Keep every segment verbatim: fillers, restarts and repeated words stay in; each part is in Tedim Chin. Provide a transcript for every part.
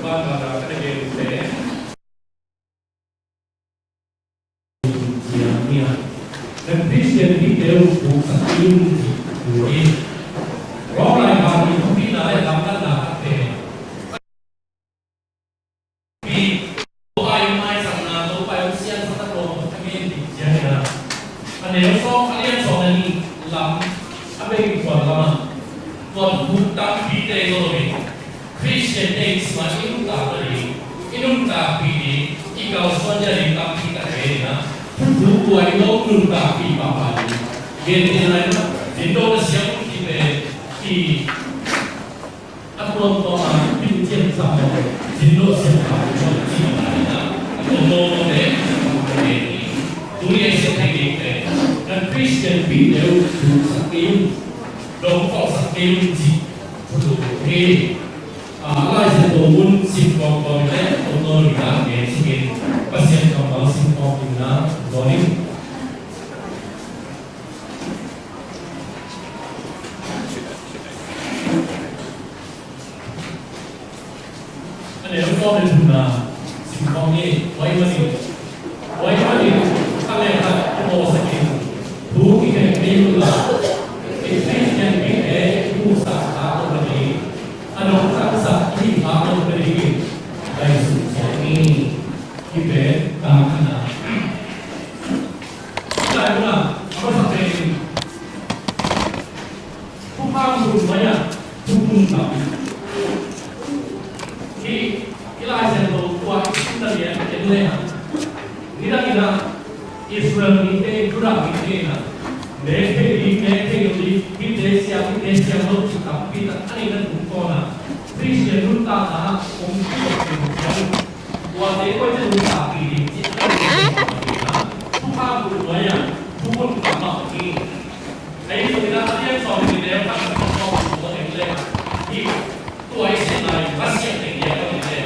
Ka na ka na gen te. Ciang ni a. Kan Christian mite uh puksak kei un ci thu hi. Rom lai kha ni thupi na le lam kan na khat te. Pi, Topa i maisakna, Topa i hong siangsak a tawm a ngen ding ciang hi a. A neu sawm, a lian sawm na nih lam a bei kuan lam a. Kuan thu tampi te zo lo hi. Christian te i sima i nuntak ding, i nuntakpih ding, i kalsuan ding tampi tak ve na. Thuthu kuai lo nuntakpih pahpah ding. Gentehna in, zin do na siang ki pe i a tuam tuam a pin cian sa mo. Zin do siang pah ding ci na na. A tuam tuam mo le. Tuni a siang thei ding te. Kan Christian pi deuh thu sak kei un. Dong kawk sak kei un ci. Thuthu he. A, Lai Siangtho mun sim kawmkawm in le, tawmno in a ngen sungin Pasian kammal sim kawm ding na, tawm in. A neu sawm le thumna sim kawm ni, tua ahih manin. Tua ahih manin, khat le khat kimawhsak in, thu kikhen kei un la, i Khristian mite i puksak kha tawh ka ding, a dongtangsak i hih kha tawh ka dingin, ngaihsun ciat ni. Hih pen tang khatna. Hih lai munah, a masa pen in, Thupha mun nuai-ah thuphun tam. Hih, hih Lai Siangtho tua i sim ta lian en le hang. Nidang in ah Israel mite, Judah mite in ah, nek thei ding, nek thei lo ding, hihte siam, hihte siam lo cih tampi tak a neihna tungtawn ah Khristian nuntakna ah hong kizop ding ciang. Tuate koi ciang nuntakpih ding cih a neihna tungtawn ah Thupha mun nuai-ah thuphun tam mah hi. Ahi zongin ah a lian sawm le li le khat a sawm sawm en le hih tua i sin lai a siam teng lian a en le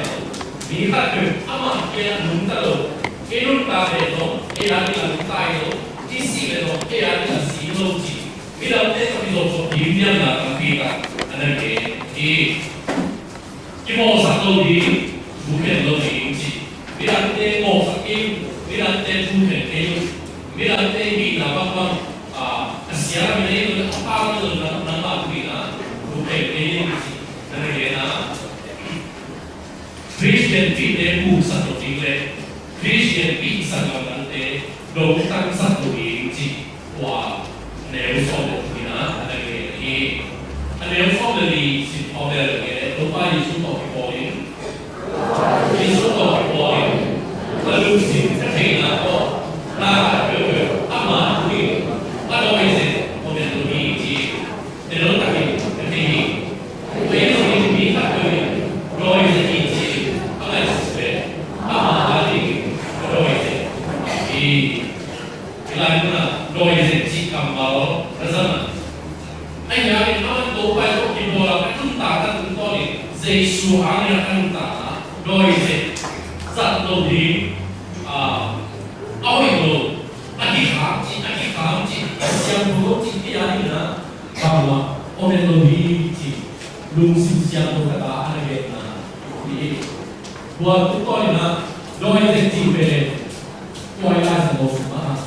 mi khat peuh amah kiang nungta lo. Ei nuntak leh zong ei ading a nungta hi lo. I sih leh zong ei ading a si hi lo ci midangte tawh i zopzop ding lianna tampi tak a na gen hi. Kimawhsak lo ding, thukhen lo ding ci. Midangte mawhsak kei un, midangte thukhen kei un, midangte hihna bangbang, a, a sia lam in a, a pha lam in nang, nangmah thu in a, thukhen kei un ci. Nang gen a, Khristian pihte puksak lo ding le Khristian pihsak lo dangte dongtangsak lo ding ci. Tua a neu sawm le thum in a na gen hi. A neu sawm le li sim khawm le a gen, Topa Jesu tawh kipawl in, Jesu tawh kipawl in, a lungsim theihna tawh na khat peuhpeuh ama thu in a dawi zen om lo hi ci. Tello takin ka thei hi. Tua ahih zongin mi khat peuh in dawi zen hi ci a ngaihsut leh ama adingin ka dawi zen hi. Hih lai munah dawi zen cih kammal na zang a, ahih hangin aman Topa tawh kipawl a ka nuntakna tungtawn in Jesu hangin a ka nuntakna dawi zen zat lo ding, a, a hoih lo, a kikham cih, a kikham cih, a siangtho lo cih, hih a dingin a bangmah om lo hi ci, lungsim siangtho khat a na genna hi. Tua tungtawn in a dawi zen cih pen tua i Lai Siangtho sung ah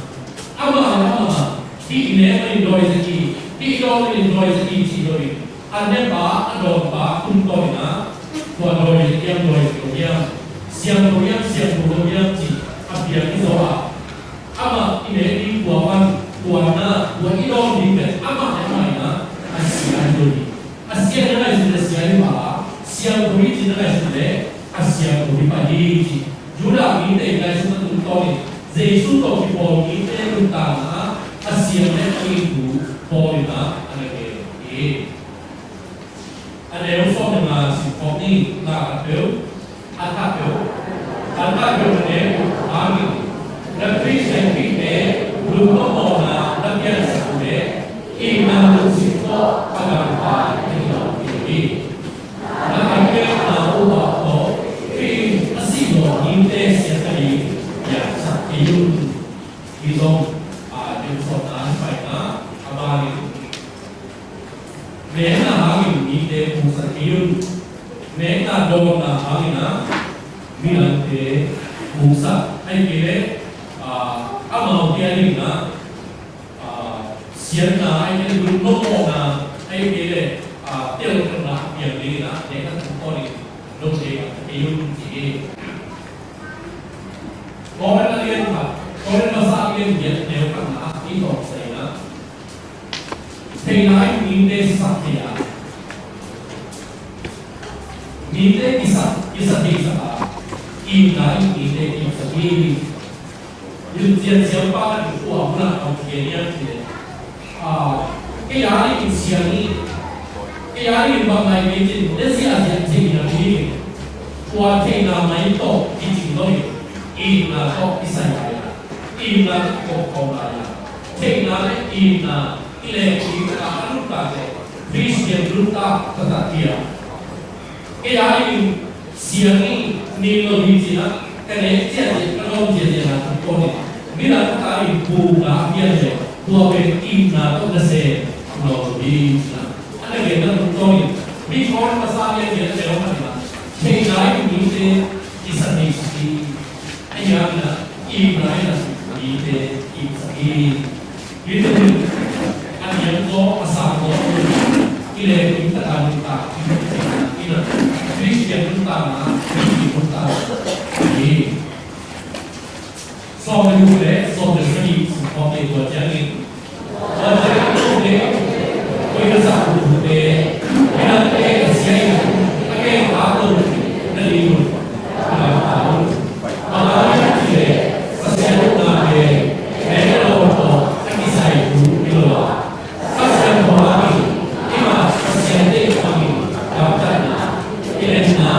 amah le amah hih i nek manin dawi zen hi, hih i dawn manin dawi zen hi cih lo in, a nekpa, a dawnpa tungtawn in a tua dawi zen hiam, dawi zen lo hiam, siangtho hiam, siangtho lo hiam cih a piang hi zaw a, amah i nek ding tua pan, tua na, tua i dawn ding pen amah le amah in a, a sia hi lo hi. A sia na ngaihsun leh sia hi pah a, siangtho hi cih na ngaihsun leh a siangtho hi pah hi ci. Judah mite i ngaihsutna tungtawn in Jesu tawh kipawl mite nuntakna ah a siang leh a ngimtu Paul in a na gen hi. A neu sawm le nga sim khawm ni, na khat peuh. A thapeuh, a thapeuh na neih uh hangin na Khristian mite lungdamna na piangsak uh leh itna lungsim tawh a dangpa na hi lo ding hi. Na piakna uh tawh Khrih in a sih zawh mite siat nading piangsak kei un. Hi zong a, neu sawm na paina a banin Nekna hangin mite puksak kei un. Nekna dawnna hangin ah midangte hong sa, ahih kei leh, ah, amaute a dingin ah, ah, siatna, ahih kei leh lungnopmawhna, ahih kei leh, ah, telkhialhna a piang dingin ah, nehna tungtawnin note gam kei un ci hi. Korin a lian khat, Korin masa a lian giat, neu khatna ah i tawmsa in ah, theihna in mite sa thei a, mite kisa, kisa theisak a, itna in mite itsak hi. Limcian siampa khat in tua hun ah bang ci hiam cih leh, ah, kei a dingin siang hi, kei a dingin bang ngai kei cin, ne ziahziah cih hi lo hi. Tua theihna mai tawh kicing lo hi. Itna tawh kisai lai a, itna tawh kikawmkawm lai a, theihna le itna i leh, itna a nuntak leh Khristian nuntak taktak hi a. Kei a dingin siang hi, nin lo hi ci-in ah, ka nek ciaciat, ka lawm ciaciat a tungtawnin midang khat a dingin bukna a piang leh, tua pen itna tawh nasem lo hi ci-in ah, a na genna tungtawnin, mi Korin masa a lian giat, a neu khatna ah, theihna in mite kisa theisak hi. Ahih hangin ah, itna in ah mite itsak hi. Hih teng hi, a niam zaw, a sang zaw, i leh, i tak a nuntak, i nuntak, i nuntak, Khristian nuntakna, Khristian nuntakna hi. Sawm le guk le sawm le sagih sung khawm le tua ciangin, tua ciangin, koih na sak uh thute, midangte ka sia in, a keng khak lo nading un, na ta un. Bang hang hiam cih leh, Pasian ukna pen, neh le dawn tawh a kisai thu hi lo a, Pasian tawh a, i mah Pasian deih bangin gamtatna, kilemna,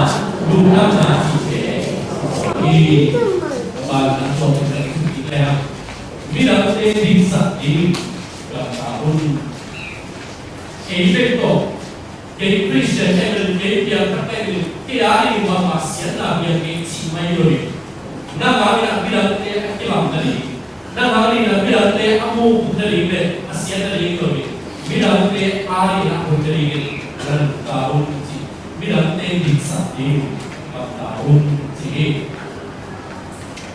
lungdamna cihte hi. Ban a tuam in a kizui ding le a, midangte diksak ding gamta un. Ei bek tawh, kei Khristian ka hi, kei piangthak ka hi, kei a dingin bangmah siatna piang kei cih mah hi lo hi. Nang hangin ah midangte a kilang nading, nang hangin ah midangte a muh nading le a siat nading hi lo hi. Midangte a dingin a hoih nadingin na lungdam un ci. Midangte diksak ding gamta un ci hi.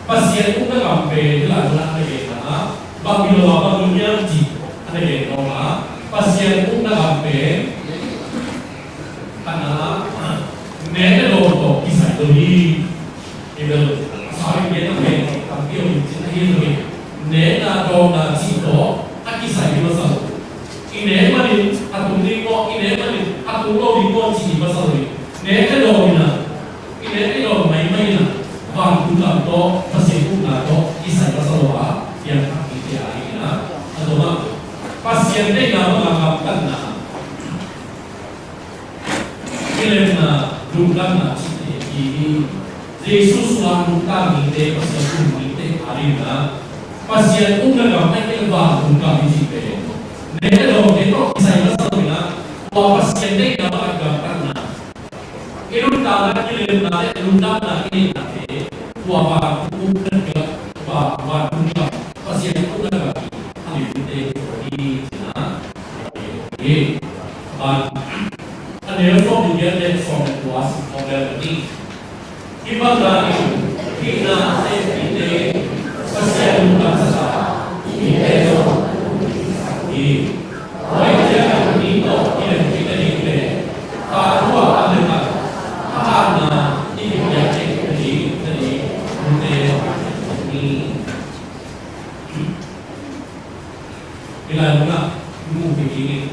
Pasian ukna gam pen hih lai munah a na genna, bang hi lo a, bang hi hiam cih a na gen nuam a, Pasian ukna gam pen, khatna, neh le dawn tawh kisai lo hi. Hi bel, a sau in gen a pen tampi om in cin ahi lo hi. Nehna dawnna cih tawh a kisai hi masa lo. I neh manin a tung ding maw, i neh manin a tung lo ding maw cih hi masa lo hi. Neh le dawn in a, i neh i dawn maimai in a, vantung gam tawh, Pasian ukna tawh kisai masa lo a, piangthak mite a dingin a, a zom a, Pasian deihna banga gamtatna, kilemna, lungdamna cihte hi hi. Jesu sungah nungta mite, Pasian um mite a dingin a, Pasian ukna gam ahih kei leh vantung gam i cih pen, neh le dawnte tawh kisai masa lo in a, tua Pasian deihna banga gamtatna, i nuntakna, kilemna le lungdamna i neihnate, tua vantung ukna gam, va, vantung gam, Pasian ukna gam a limte hi ci-in a, hi. Ban, a neu sawm le giat le sawm le kua sim khawm lel ni. Hih bang hangin, hih na a sem mite, Pasian lungdamsak a, mite zong lungdamsak hi. Tua ahih ciangin mi tawh kilem kik nading le, tha thu a om le khat, thahatna i kipia kik nading, nading, mite hi. Hih lai munah mu kik in,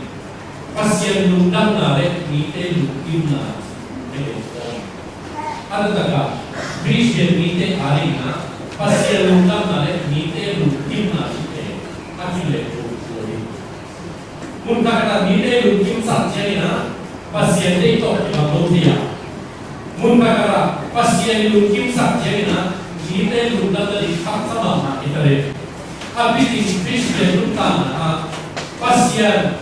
Pasian lungdamna le mite lungkimna, mite lungkimna. A taktak a, Khristian mite a dingin a, Pasian lungdamna le mite lungkimna cihte a kilem tuk hi. Mun khat khat ah mite lungkimsak ciangin a, Pasian deih tawh kibang lo thei a. Mun khat khat ah Pasian in lungkimsak ciangin a, mite lungdam nading khaksa mahmah hi ta leh, a bikin Khristian nuntakna ah Pasian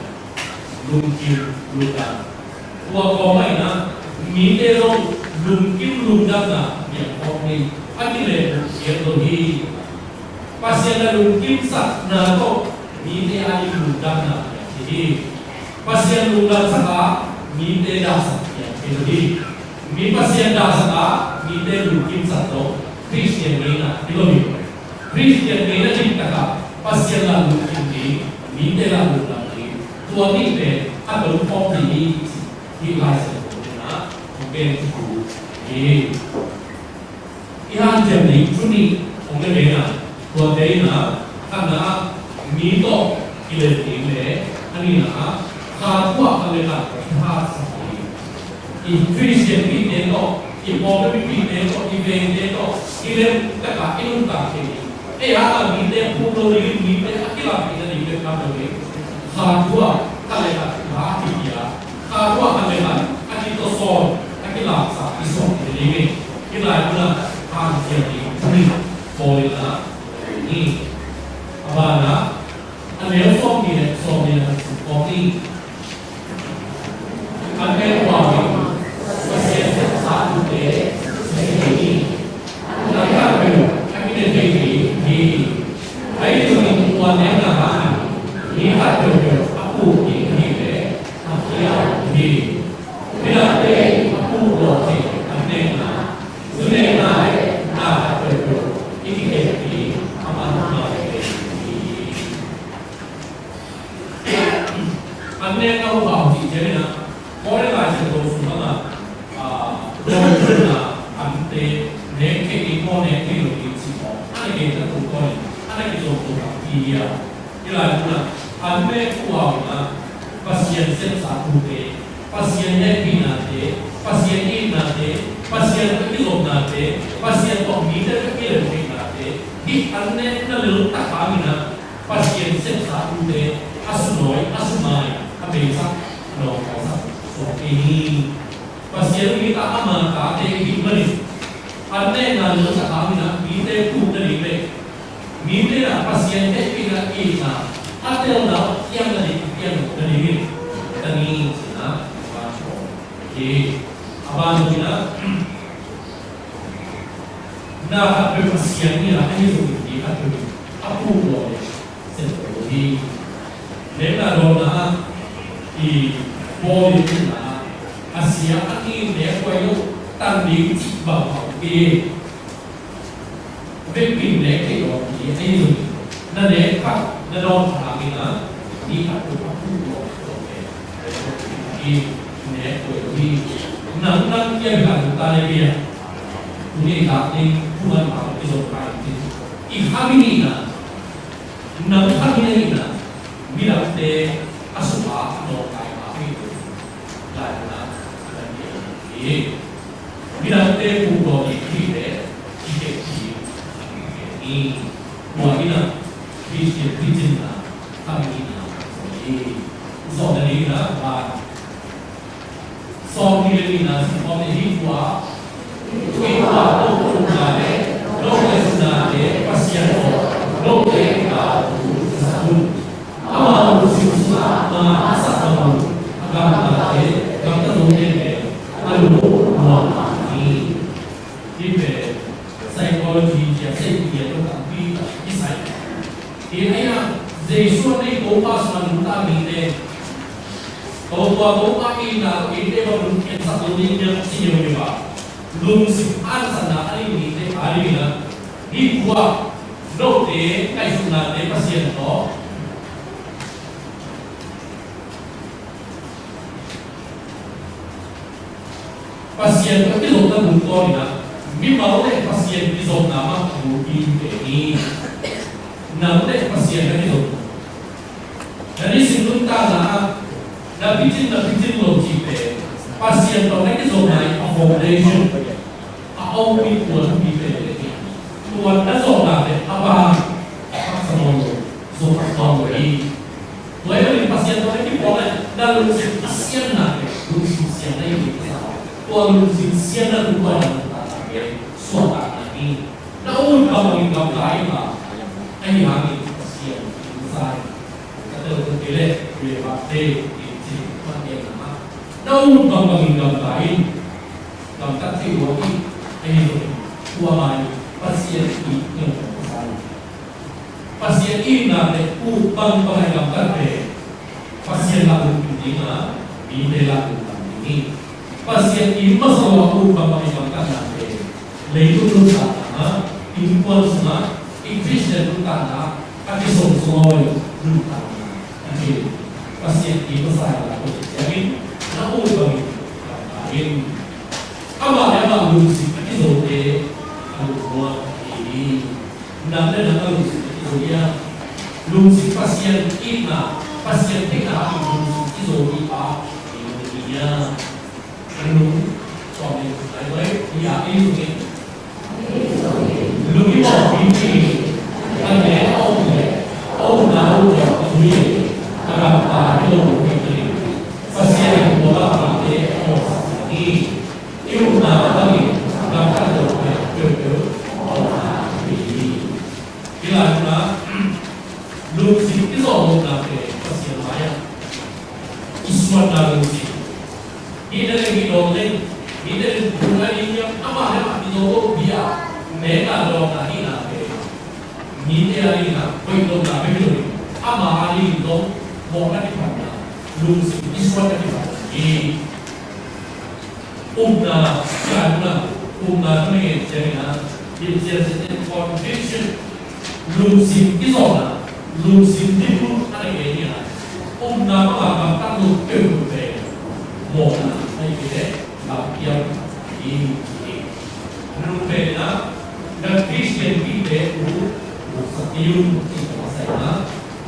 lungkim lungdam, tua kawmah in a, mite zong lungkim lungdamna piang khawm ding a kilem tuk hi lo hi. Pasian a lungkimsakna tawh mite a ding lungdamna piang hi. Pasian lungdamsak a, mite dahsak piang hi lo hi. Mi Pasian dahsak a mite lungkimsak zong Khristian ngeina hi lo hi. Khristian ngeina limtak ah Pasian lah lungkim ding, mite lah lungdam ding, tua nih pen a tongkhawm ding hi, cih Lai Siangtho in ah hong gen thu hi. I hanciam ding thu nih hong gen ve na, tuate in ah, khatna ah mi tawh kilem ding le, a nihna ah kha thu ah khat le khat i hatsak ding. I Khristian mite tawh, i pawlpi mite tawh, i vengte tawh kilem tak a i nuntak kei ding. Ei a, a mite phum lo ding, mite a kilak theihna ding bek tham lo ding. Kha thu ah khat le khat i ha kipia, kha thu ah khat le khat a kitawsawn, a kilaksa i suak theih ding hi. Hih lai mun ah hanciam ding thu nih bawl in ah hi. A ban ah a neu sawmnih le sawmnih le khat sim kawm ni. An nek uh hau in, Pasian sepsa thute thei ni. An khat peuh a kine thei ding hi. Ahi zongin tua nekna hangin mi khat peuhpeuh a puk ding hi leh a khial hi. Midangte in a puk lawh theih an nekna, zu nekna le na khat peuhpeuh i kikhen ding a man mah hi. An nekna uh hau cih ciangin ah, Paul in Lai Siangtho sung bangah, ah, dawimangpa ante nek thei ding maw, nek thei lo ding cih maw, a na genna tungtawn in a na kizom tua tampi hi a. Hih lai mun ah an nek uh hau in ah, Pasian sepsa thute, Pasian hehpihnate, Pasian itnate, Pasian tawh kizopnate, Pasian tawh mite tawh kilem theihnate, hih an nekna lel tak hangin ah, Pasian sepsa thute a sunawi, a sumai, a beisak, a nawngkaisak suak kei ni. Pasian mite ama tate i hih manin, an nekna lel tak hangin ah mite puk nading le mite in ah Pasian hehpihna, itna a telna, a piang nading, a piang nading in, ka ni cih na, a ban tawh hi. A ban tawh hi na, na khat peuh Pasian hi a, ahi zongin mi khat peuh in a puk lawh leh sem lo hi. Nekna dawnna ah i Paul in a, a sia a nih nek huai lo tan ding cih bang a om hi. Vekpi in nek theih lo hi, ahi zongin na nek khat na dawn khat hangin a, mi khat peuh a puk lawh lawh leh hi. Nek huai lo hi. Nang nang kia bek a nungta le bia. Tuni i tak ding thu man pau i zon kai ding. I kha mi nihna, nang kha mi nihna, midangte a sum a nawngkai ma hi. Lai na, na hi. Midangte puk lawh ding hi leh i kep ding hi. Tua hi na, Khristian picinna kha mi nihna hi. Zawhna ding na, ban sawmnih le nihna sim khawm ni. Hih thu ah, hih thu ah, note upna le note upnate Pasian tawh note kitak uh kisam un. Amah lungsim sungah na a sak bang un, a gamtate, gamta zo tengteng a lung uh nuam mah hi. Hih pen psychology, cia, psychology a tampi kisai. Hi, ahi hang Jesu a nei Topa sungah nungta mite, Topa, Topa itna tawh eite bang lungkiatsak lo ding hiam, ci leuleu a, lungsim haksatna a nei mite adingin ah, hih thu ah note ngaihsutnate Pasian tawh Pasian a kizopna tungtawn in ah, mimal le Pasian kizopna mah thu in pe ni. Nang le Pasian a kizopna, na nisim nuntakna ah na picin, na picin lo cih pen Pasian tawh na kizopna in a foundation, a ompih puanpi pen hi. Tua na zawhna pen a bang, a haksa nawn lo, zo kha nawn lo hi. Tua ahih manin Pasian tawh na kipawl leh na lungsim a sianna, lungsim sianna i hi. Tua lungsim sianna tung tua na nuntakna, suahtakna hi. Na ut bangbangin gamta in la, ahi hangin Pasian in sa in. Ka tel tel kei leh ve vak te, in cih Pasian na, na ut bangbangin gamta in. Gamtat thei uh hi, ahi zongin tua mah in Pasian itna hong sa hi. Pasian itna le ut bangbang a i gamtat pen Pasian lah lungkim ding a, mite lah lungdam ding hi. Pasian in masa lo a ut bangbang i gamtatnate, leitung nuntakna, innkuan sungah i Khristian nuntakna a kisawmsawm nuntakna a ci. Pasian in masa lo a ut ciangin na ut bangin gamta in. Amah le amah lungsim a kizote a lungmuang hi. Nang le nang a lungsim a kizo hi a, lungsim Pasian itna, Pasian theihna a lungsim kizo hi a, i lungsim hi a. Lung, lung i mawh hi hi. A ne a om le, a omna uh le, a tui, a gamta hi lo hi hi. Pasian in tua bangte a mawhsak hi. I upna bangin gamtat lo hi peuhpeuh a mawhsak hi. Hih lai munah lungsim kizawh lohna pen Pasian mai-ah i suanna lungsim. Hih teng i dawn leng, hih teng i dawn leng, amah le amah i dawn lo hi a, mena dawnna hihna pen mite a dingin ah hoih lohna bek hi lo hi. Ama a dingin zong mawhna kiphatna, lungsim i suanna kiphatna hi. Upna, upna, upna tawh i gen ciangin ah, i ciangin conviction, lungsim kizawhna, lungsim diklut a na gen hi a, upna bangah gamtat lo peuhpeuh pen mawhna a hi kei leh lampiang hi, hi. A nung pen ah, na Khristian pite uh, uh, sa kei un, i ka sa ina,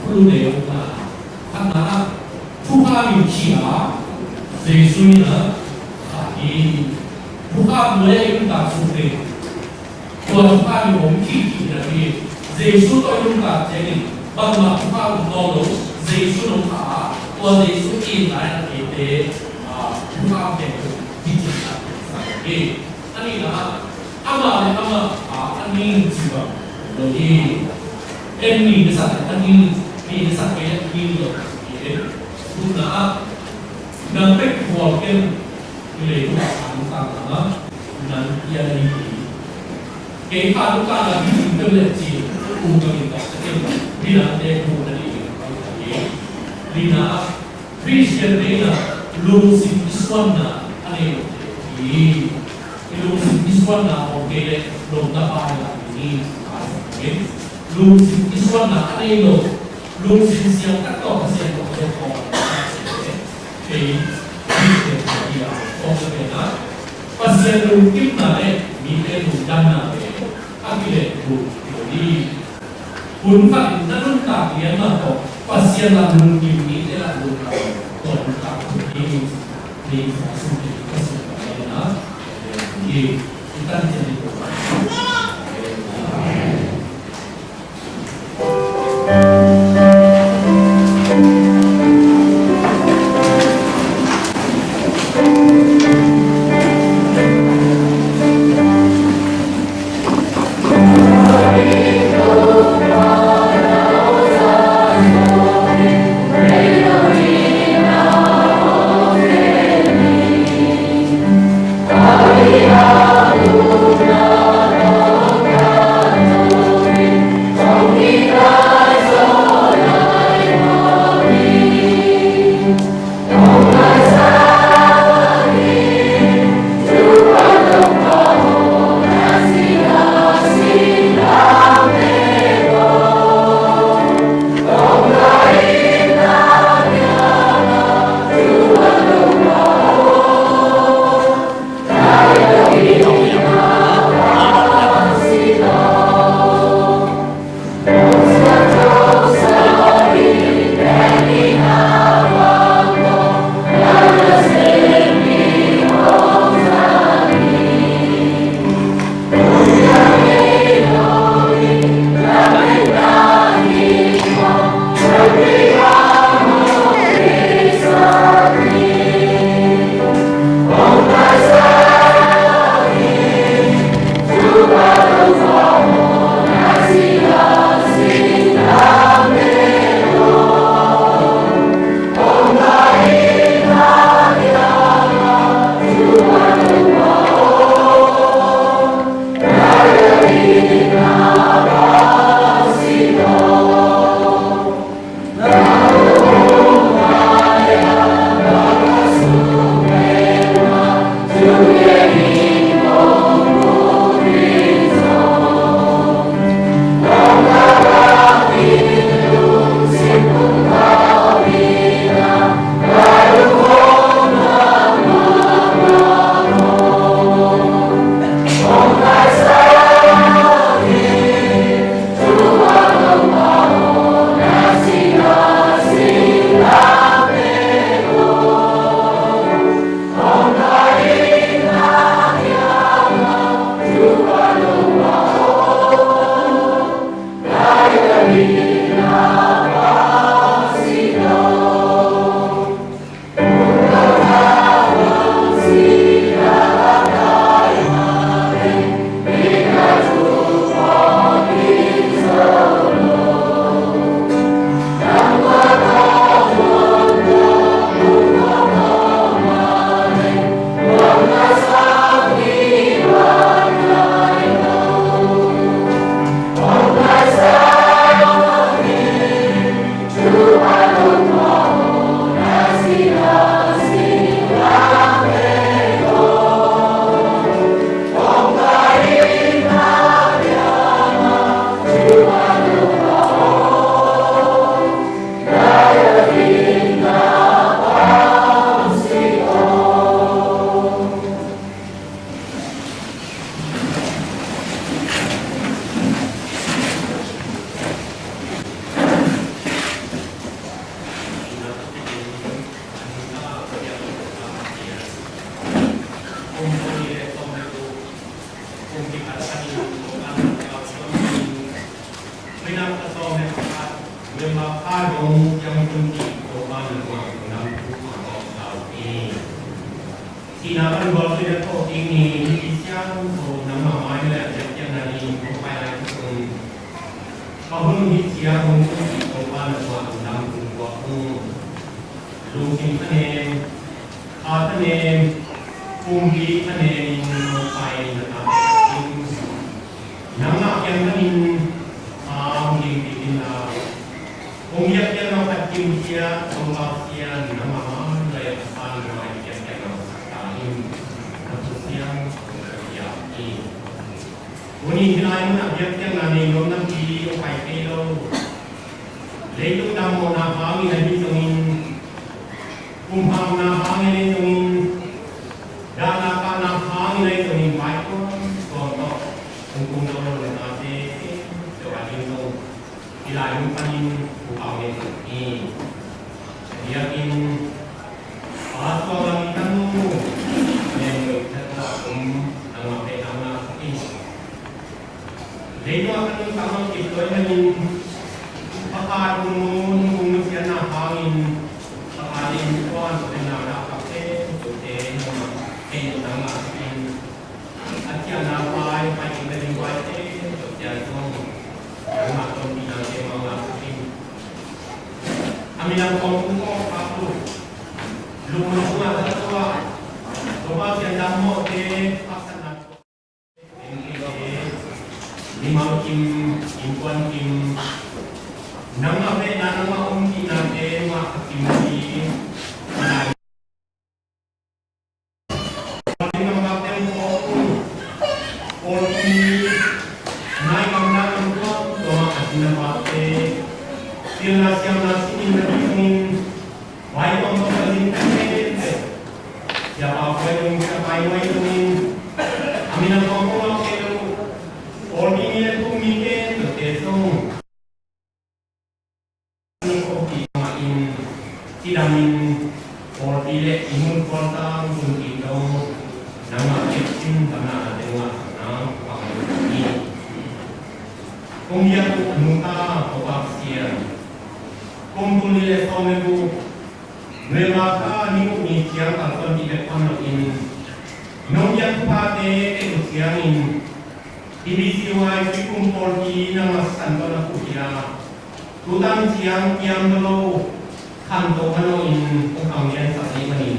khulu ne upna, khatna ah, thukham in khih a, Jesu in a khah hi. Thukham nuai a i nuntak sung teng, tua thukham in hong khih khih napi, Jesu tawh i nuntak ciangin bangmah thukham om nawn lo, Jesu in hong khah a, tua Jesu in lai a eite, a, thukham teng khih khih napi sa hi. A nihna ah, amah le amah a, a ning ci bang lo hi. En mi na sak a ning, mi na sak kei a ning lo hi. Thumna ah, nang bek khual ken, i leitung a nang tang lam ah nang pian hi. Kei kha nang tang lam hi, tung peuh le ci, tung peuh in tak sa ken, mi nang te tung na ding hi. Lina ah, Khristian deihna lungsim i suanna a nei lo hi. I lungsim i suanna om kei leh lomna pai la hi. Lungsim i suanna a nei lo, lungsim siang tak tawh Pasian tawh a zo kawm a, kei Khristian hi a, om na pen a, Pasian lungkimna le mite lungdamna pen a kilehbulh lo hi. Hun khat in na nuntak lian mah tawh Pasian lam lungkim, mite lam lungkim, tua nuntak thu hi. Ni sa sung hi, Pasian lam lian a, hi. I tan cian hi. Sihna pan gualzawhna tawh ding ni, i siangtho nangmah mai le a biakpiakna ni hong pai lai tuk un. Ka hun hih ciang hong tung cih Topa na tuah lungdam kong guak ung. Lungsim thanem, kha thanem, pumpi thanem in hong pai na ta ding. Nangmah kiang panin a hong dingpih inla, hong biakpiakna khat kim ciat hong vak sian nangmah mai a san nangmah biakpiakna khat ta in na thu siang hong piak in. Tuni hih lai munah biakpiakna nei nuam napi hong pai kei lo. Leitung dammawhna hangin ahi zongin, kum hangna hangin ahi zongin, dahna kahna hangin ahi zongin, vai tuamtuam tawh hong kum lo na tate tawh a ding zong hih lai mun panin hong pau nei zong hi. Biakinn Pastor Lam i tanu, member i tanu a kum nangmah pen nangmah sak in. Leitung a kan nuntak mang kip tuai manin Pakhat hong mu, hong mu siatna hangin Pakhat in kuan pen na dah kap te, tuk te, nangmah pen nangmah sak in. A ciahna pai, pai in ka ding pai te, tuk cian song. Nangmah tawh pi nang te mang lam sak in. A minam kong kong kong kong kong. Lungmang sungah ka tua. Topa Pasian dammawhte haksatna tua. Mimal kim, innkuan kim, nangmah vehna nangmah om kihnate mah a kim hi. Cidamin pawlpi le i mun khualtang sunpi dong nangmah kepsin tamna a dengah nang pang ni. Kong biak uh a nungta Topa Pasian, kum tul nih le sawm le guk November kha ni guk ni ciang kalsuanpih bek tham loin nong biak thuphate teh uh ciangin TBCY Tuiphum pawlpi nangmah san tawh na phuhpih a, tutan ciang kiam lo khanto mano in hong khang liansak nih manin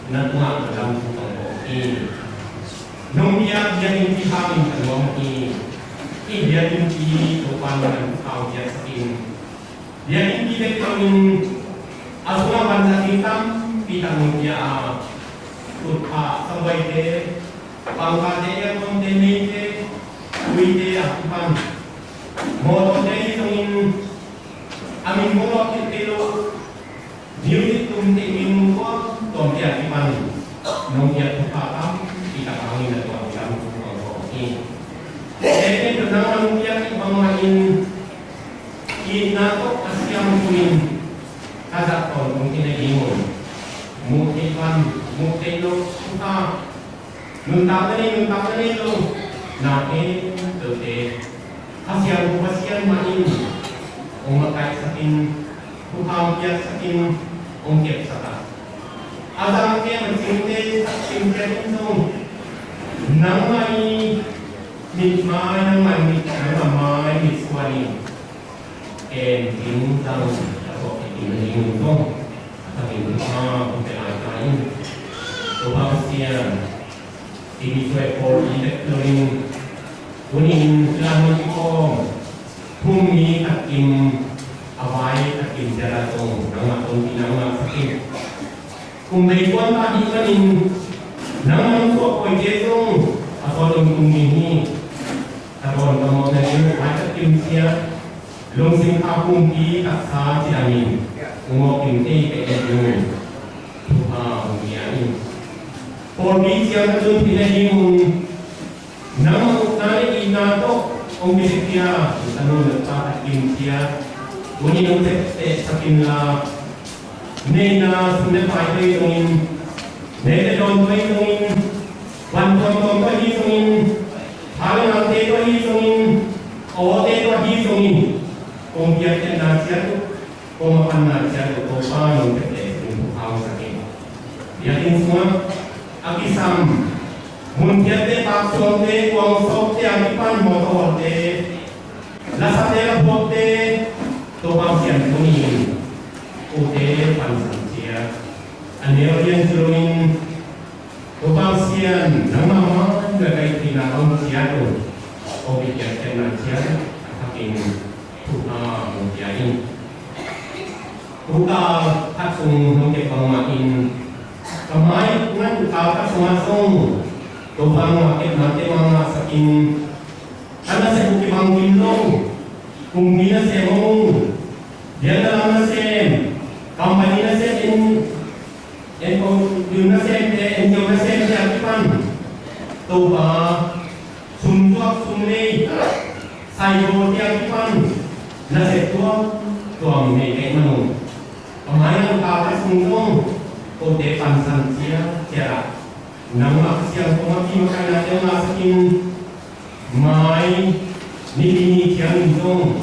na tungah na lam thu tong ko hi. Nong biak biakinnpi hangin ka nuam hi. Hih biakinnpi Topa nangmah in khang liansak in. Biakinnpi bek bangin a sungah vanzat ding tampi tak nong pia a, tutphah, sabuaite, pangkate, airconte, meite, tuite a kipan, mawtawte hi zongin a min mawh lawh kei lo, music tum teh min mawh tuamte a kipan nong piak thupha tampi tak hangin a tuam lam thu kong kong hi. Eke tu nang nong piak bangmah in Itna tawh a siam tumin a zat tawntung khin a ding un. Muh theih pan, muh theih loh, thupha, nuntakna nei, nuntakna nei lo, na en tote. Kha Siangtho Pasian mah in hong makaihsak in, thupha hong piaksak in, hong kepsak a, a zangte a cingte sak cingte in zong nangmah i mit mai, nangmah i mit, nangmah mai mit suan in. Ken ding zang a tawh i ding ding zong a tangin a hong pia lai ta in. Topa Pasian, i mi suai pawl i bek lo in, tuni in kilan hong kikhawm, phung mi khat kim, a vai khat kim ciat a zong nangmah tawh i nangmah sak in. Kum vei kuan ta dih panin nangmah nong suak kawite zong a sawt lungtung ding hi. Ka dawn ka mawhna ding vai ka kim ciat, lungsim kha pumpi taksa cidam in hong mawh kim tei ka et ding un. Thupha hong pia in. Pawlpi ciang ka tun phi le ding un. Nangmah ukna le itna tawh hong kipiakhia i tanu le pa khat kim ciat, tuni hong tepteh sak inla, neihna sum le pai tawh hi zongin, neih le dawn tawh hi zongin, van tuamtuam tawh hi zongin, kuang sawpte a kipan mawtaw awlte, lasate, laphuakte, Topa Pasian tungin kote pansan ciat a neu lian ci loin, Topa Pasian nangmah mah in ka theihna a om ciat uh, kong kipia ciatna ciat a thakin thupha hong pia in. Tukal khat sung hong kep bangmah in, ka mai ngan tukal khat sungah zong Topa nangmah kepnate mah ngahsak in. Ka nasep uh kibang kim lo, kumpi nasem hong, biakna lam nasem, company nasem, en, en ko, dun nasemte, en ko nasemte a kipan, Topa, sum zuak sum lei, sai bawlte a kipan, nasep tuamtuam nei kei mah nung. A mai ngan tukal khat sung zong kote pansan ciatciat ah, nangmah Pasian kong a kimakaihna teng ngahsak in, mai ni li ni ciangin zong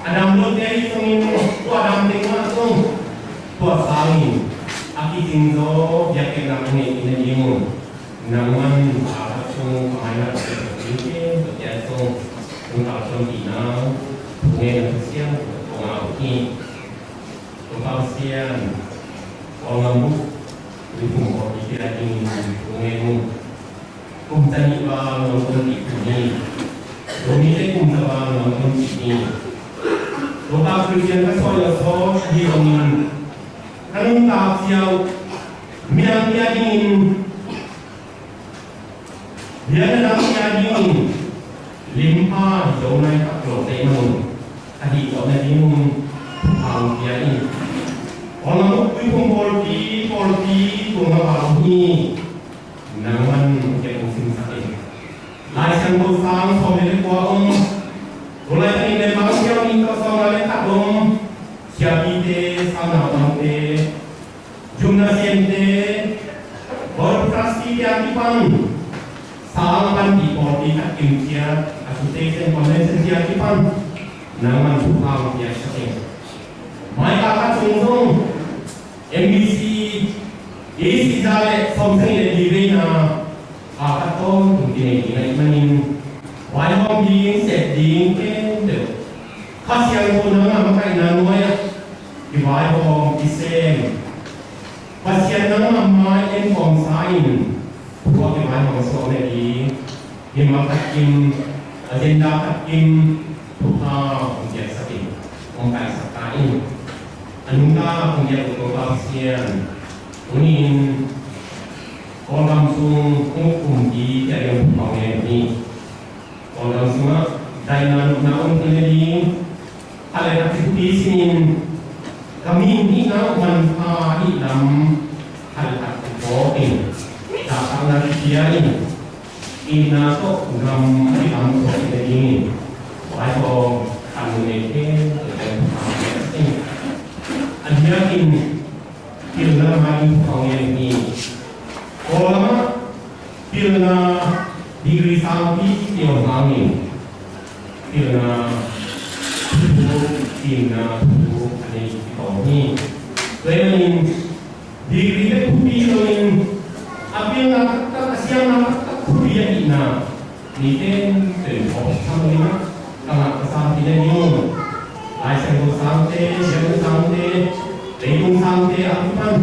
a dam lote ahi zongin, tua dam teng mah zong tua sangin a kicing zaw biakpiakna a nei in a ding un, nangman a khat sung a mai ngan tukal khat sung, tua ciang zong nang kalsuan dihna thu ngen a Pasian kong a uh hi. Topa Pasian, Kawlgam uh tuiphum pawlpi te a dingin thu ngen un. Kum za nih val nong tun dih hi. Zomi te kum za val nong tun dih hi. Topa Khristian ka sawt a sawt ahi zongin, ka nuntak ziau midangte a dingin, biakna dangte a dingin limpha hi zo nai tak lo teh mah un, a dih zawh nadingun thupha hong pia in. Kawlgam uh tuiphum pawlpi, pawlpi tung a val hi. Nangman kei hong simsak in. Lai Siangtho sang sawm le kua om, tua lai takin le mang siang in tawh sawmnga le khat om, siapite, saunau bangte, jumna siamte, board of trustee te a kipan, sang panpih pawlpi khat kim ciat, association, convention te a kipan, nangman thupha hong piaksak in. Mai kal khat sung zong M B C, E C za le sawmsagih le li veina a khat tawntung kinei ding ahih manin, vaihawm ding, sep ding khempeuh Kha Siangtho nangmah makaihna nuai-ah kivaihawm kisem. Pasian nangmah mai en kawmsa in thu a kivaihawm suak nading, mimal khat kim, agenda khat kim, thupha hong piaksak in, hong kaisak ta in. A nungta hong piak uh Topa Pasian, tuni-in Kawlgam sung hong kumpi a ding thupha hong ngen uh hi. Kawlgam sungah daihna nopna om theihna ding, khat le khat thupi simin, ka mihing hihna uh manpha ahih lam khat le khat kiphawk in, zahtakna kipia in, itna tawh gam a kitam suak theihna dingin, vaihawm khat mun nei khempeuh in. A diakin pilna mai in thupha hong ngen hi. Kawlgam ah pilna degree sangpi kiom hangin pilna thu, pilna thu a nei kitawm hi. Tua ahih manin degree bek thupi loin a pilna taktak, a siamna taktak thupi ahihna, mi khempeuh in awk tham loin ah ka ngah ka sam theihna ding un, Lai Siangtho sangte, biakna sangte, leitung sangte a kipan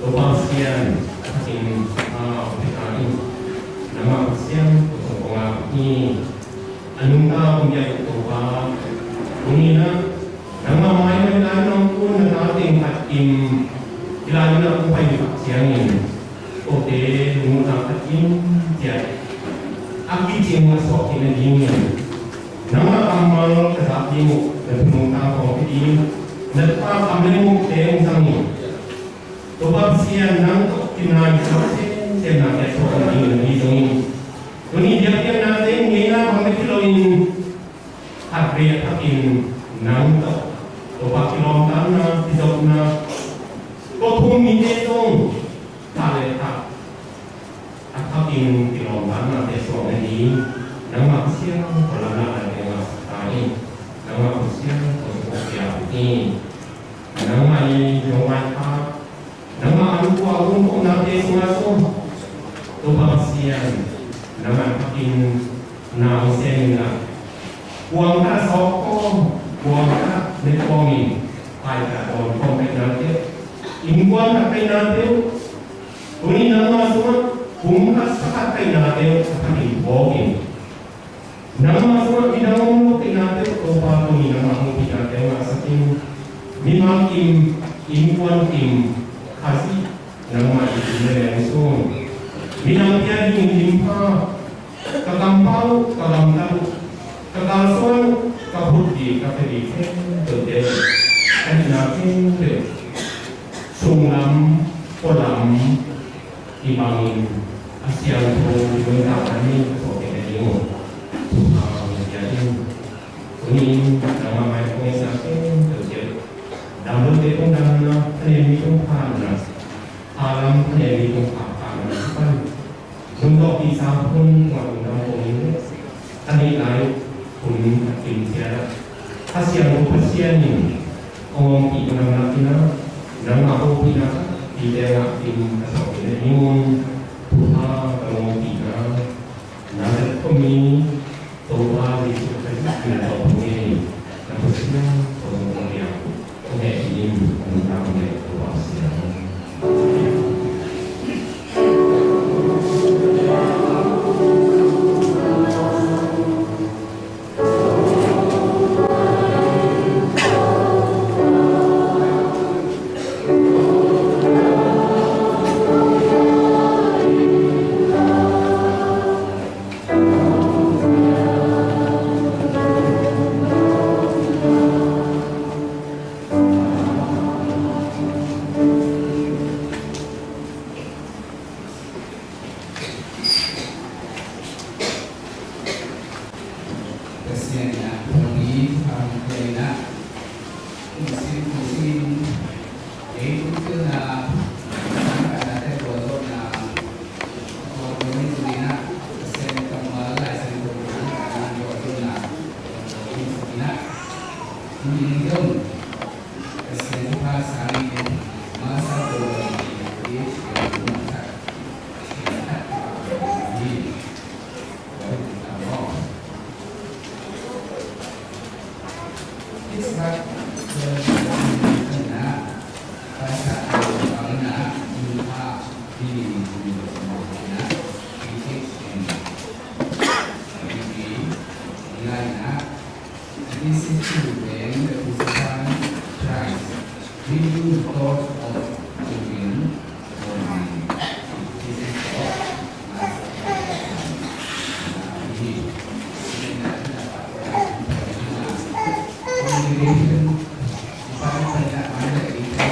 Topa Pasian a thakin thupha hong pia ta in. Nangmah Pasian kong a uh hi. A nungta kong piak uh Topa, tuni-in ah nangmah mai-ah hih lai-in hong kun na tate khat kim, hih lai-in ah hong pai uh tak ciangin, kote lungmuhna khat kim ciat a kicing a suak theihna dingin, nangmah kammal ka zak ding uh na thu nungta khawng pia ding, na thupha kam le muhte hong zang in. Topa Pasian, nang tawh kinai suak semsemna te a suak nadingin ahi zongin, tuni biakpiaknate in ngeina bang bek hi loin, khatvei a thakin nang tawh Topa kilawmtatna, kizopna, ko thum mite zong thah le thah a thakin kilawmtatnate suak nading, nangmah Pasian tawh lamlahna teng ngahsak ta in. Nangmah Pasian tawh suak pia uh hi. Nangmah i nong vaikhak, nangmah a lungkua a gumkhopnate sungah zong Topa Pasian, nangmah thakin Nau sian in ah, kuang khat sawk kawm, kuang khat ne kawm in, pai khat dawn kawm pek nate uh, innkuan khat pek nate uh, tuni nangmah sungah kum khat sa khat pek nate uh, sa khat in phawk in, nangmah sungah midang om lo pek nate uh, Topa tuni nangmah hong pih nate uh ngahsak in, mimal kim, innkuan kim, Khazih nangmah i kim le leng sung, midang pia ding in lim pha, ka kampau, ka gamtat uh, ka kalsuan uh, ka phutpih, ka pia ding khempeuhte, ka hihna khempeuh, sunglam, pualam, i bangin a siangtho nuntakna in ka suah kei ding uh. Thupha hong pia in. Tuni in nangmah mai kong hihna khempeuhte, dam lote kong damna, thanem mi kong phatna, a lam thanem mi kong phat, phatna, phat. Hun tawh kisa hun tungah lungdam kong hi. A nih lai hun a kim ciang ah, Kha Siangtho Pasian in hong ompih nangmah in ah, nangmah hopihna pite ngah kim a tawh kine in, thupha ka ompihna, Nazareth khuami Topa Jesuh Khrih min tawh hong ngen, na Pasian tawh hong ngen. Pasian in ah, Pasian in ah, Pasian in ah, This is to them that crucify Christ. Will you thought of children? This is what Master congregation.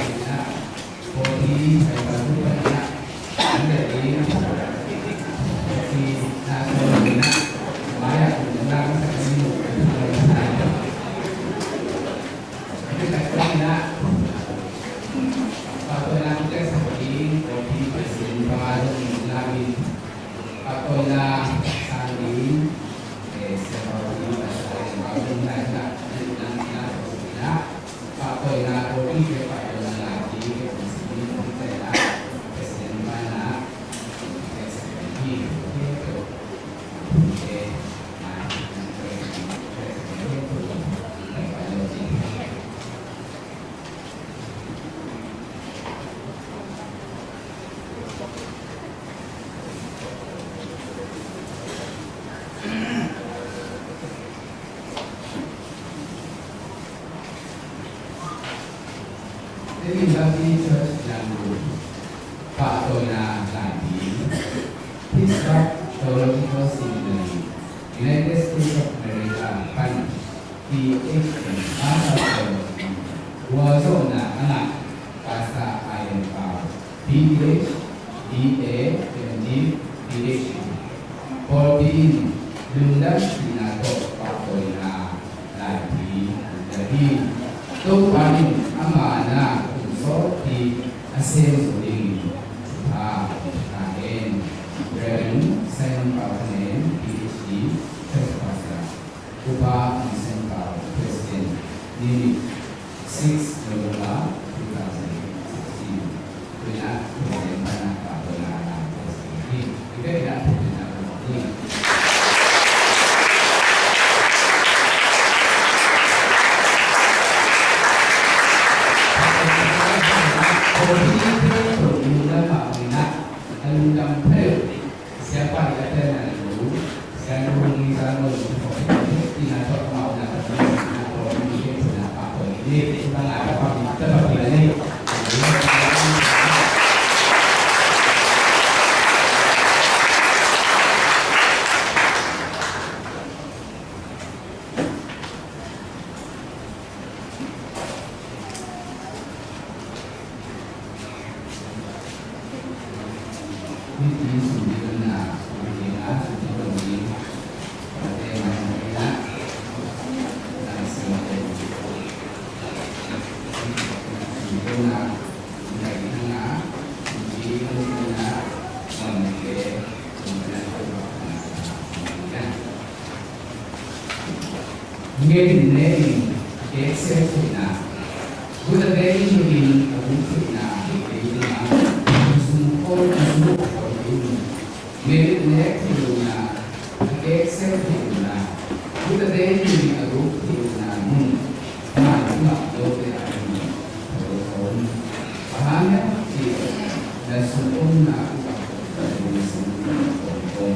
David Baptist Church Yangon, pahtawina laipi, Pittsburgh Theological Seminary, United States of America pan P H D Master of Theology, gualzawhna a ngah Pastor Ian Pau, B.Th, B.A, M.Div, Ph.D. Pawlpi in lungdam hihna tawh pahtawina laipi hong pia hi. Topa in ama na kum sawt hi a sem zo dingin thupha hong pia ta hen. Reverend Simon Pau Thanem, Ph.D, Church Pastor. Upa Ong Sen Pau, President, Nini, six November two thousand sixteen. Tuina President pana pahtawina lam President hi. Ibe ina President na President hi. Ngen in ne in, a keksel theihna. Buddha te in ngen in, a guk theihna hi kei ding a, sum khol, a sum khol in. Ngen in ne theihna, a keksel theihna. Buddha te in ngen in, a guk theihna in. Man in a lo te a in. Pahan ya ci na sum om na u a sum om om.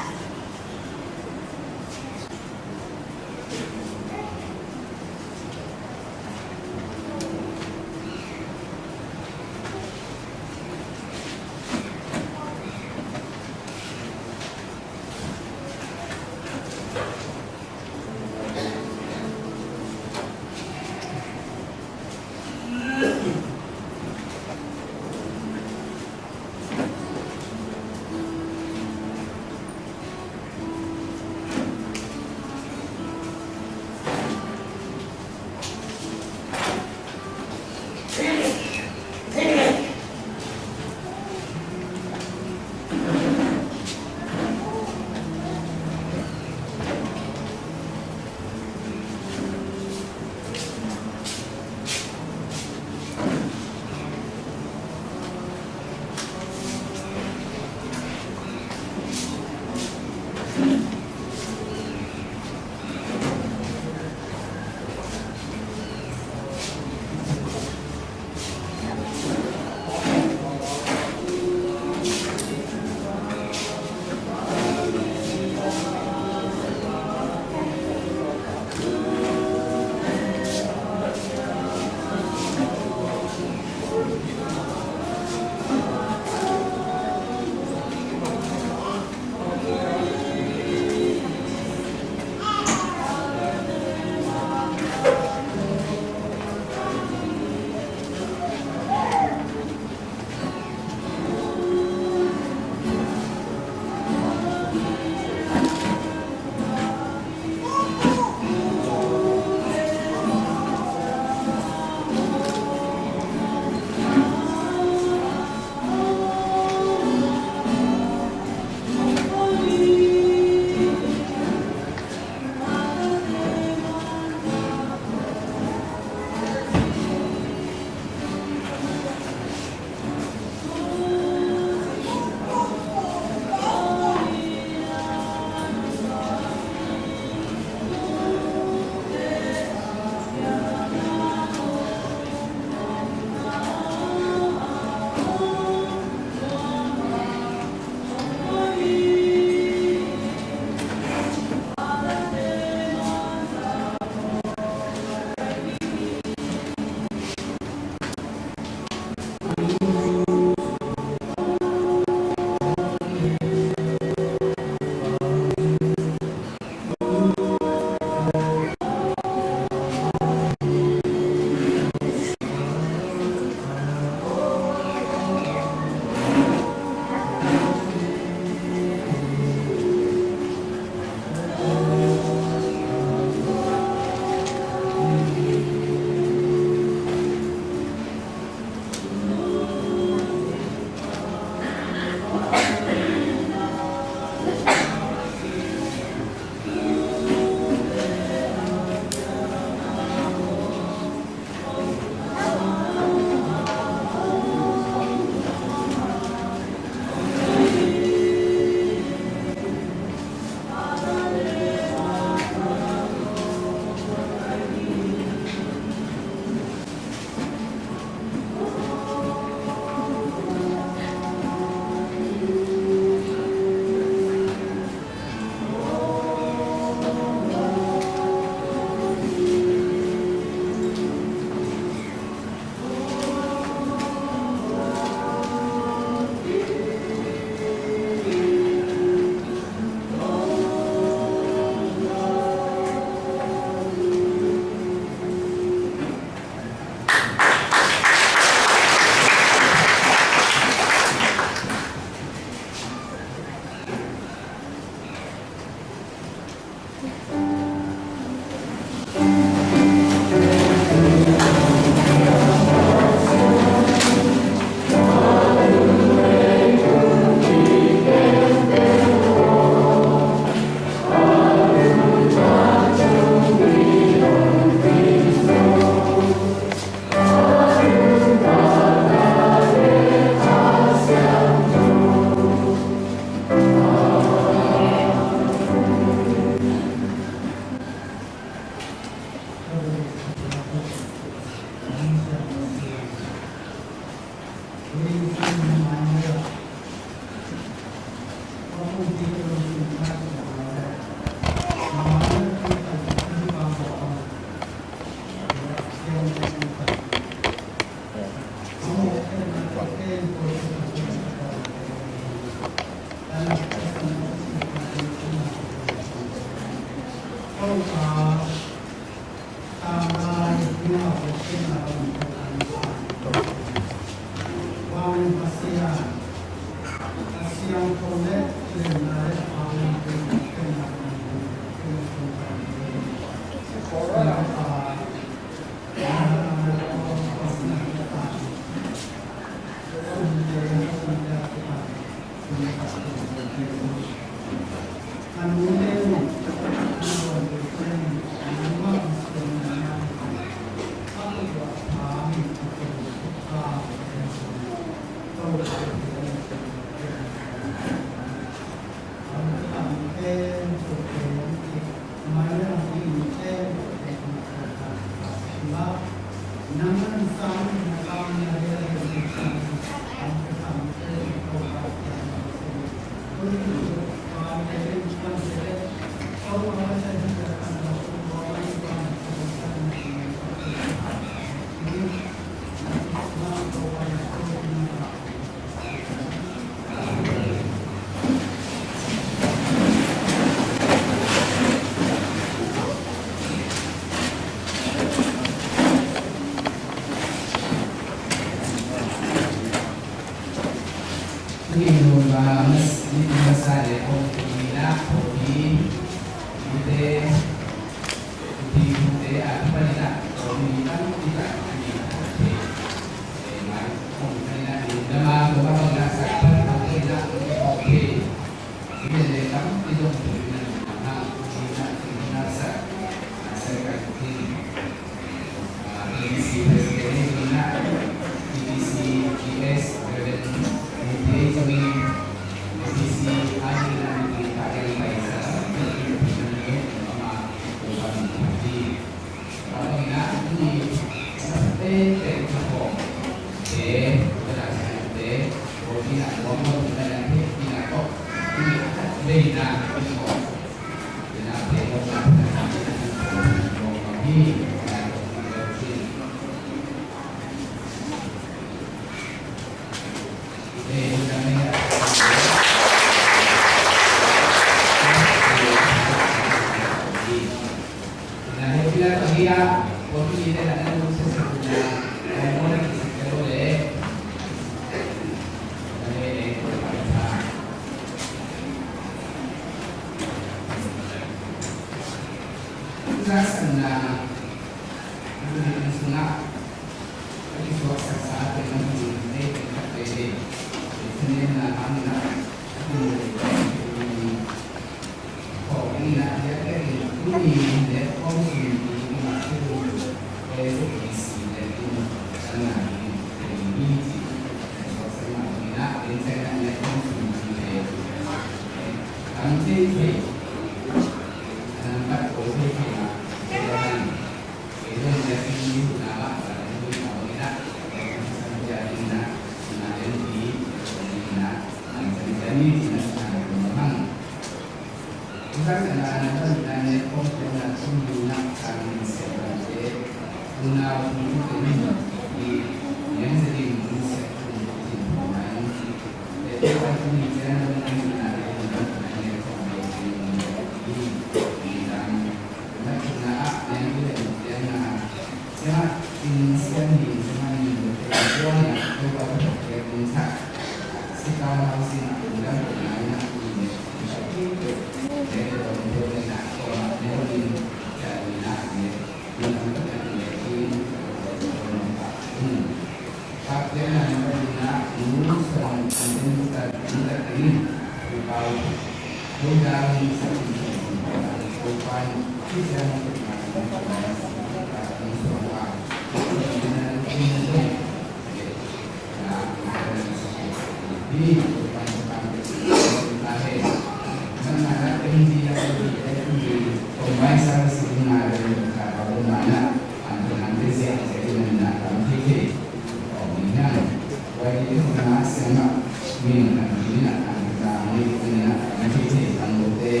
Siangah min kan ding ah, an ka ta mi ding ah, an thei thei tang lo te,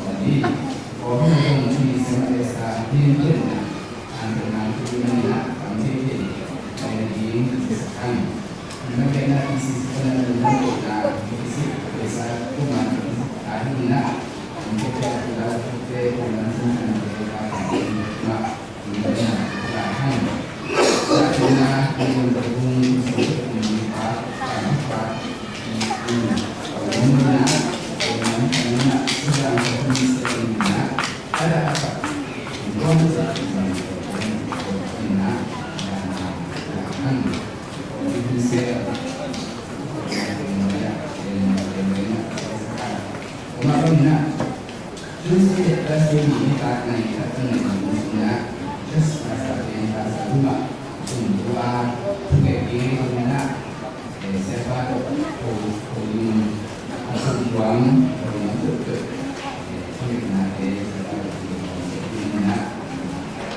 aw di, aw hong hong mi siangah le sa din din ah, an ka nang tu ding ah, an thei thei, an ding sa kan. An ka na isi sa na na na na isi sa sa kuma a hin ah, an thei thei la te ko na sa kan te ka ma. Tuesday, Thursday, ni tak nai tak nai ni na just pasal yang pasal rumah. Semua tu kayak gini mana? Eh, siapa tu? Oh, oh, ini. Aku buang, oh, ini tu tu. Eh, ini na eh, siapa tu? Ini na.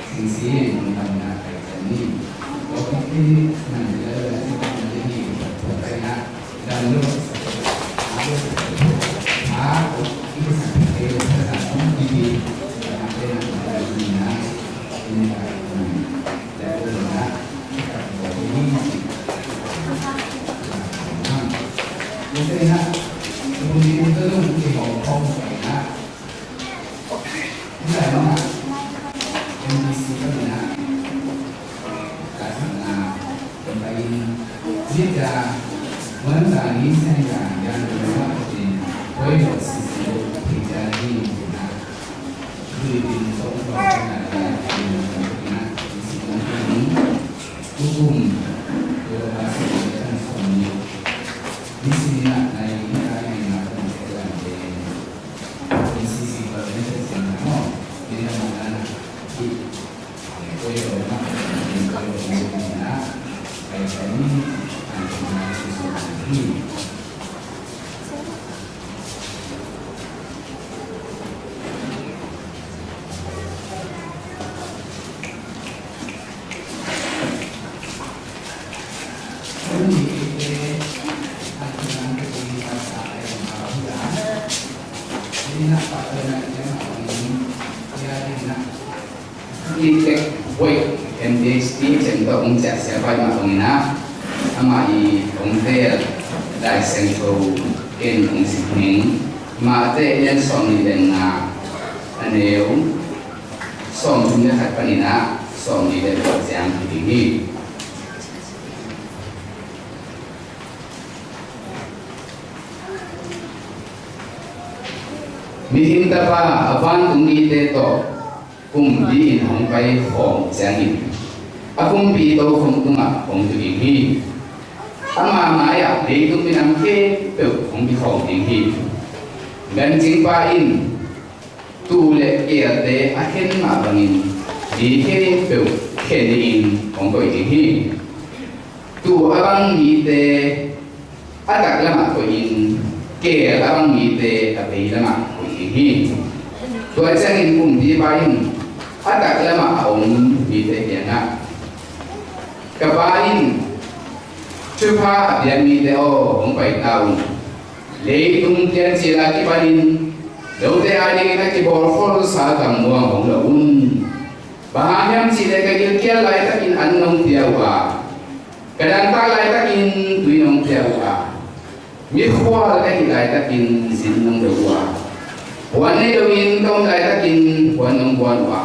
Sing sing, ini na kayak ni. Oh, ini mana? Siapa ni? Siapa na? I tek boih M D H D ceng tawh hong ciah siapa i mah hong ina, amah i hong tel Lai Siangtho in hong sim ning. Mate in sawm nih le nga, a neu sawm thum le khat panin ah sawm nih le kua ciang hi ding hi. Mihing Tapa a vantung mite tawh kumpi in hong pai khawm ciangin a kumpi tokhom tungah hong tu ding hi. Ama mai-ah leitung minam khempeuh hong kikhawm ding hi. Gancingpa in tuu le keelte a khen mah bangin mi khempeuh khen in hong koih ding hi. Tuu a bang mite a taklamah koihin, keel a bang mite a veilamah koih ding hi. Tua ciangin kumpipa in a taklamah a om mite kiangah, ka pa in thupha a piak mite aw, hong pai ta un. Leitung piancil a kipanin note adingin a kibawlkholsa gammuang hong lo un. Bang hang hiam cihleh ka gilkial laitakin an nong pia uh a, ka dangtak laitakin tui nong pia uh a, mikhual ka hih laitakin zin nong do uh a, puan nei loin ka om laitakin puan nong buan uh a,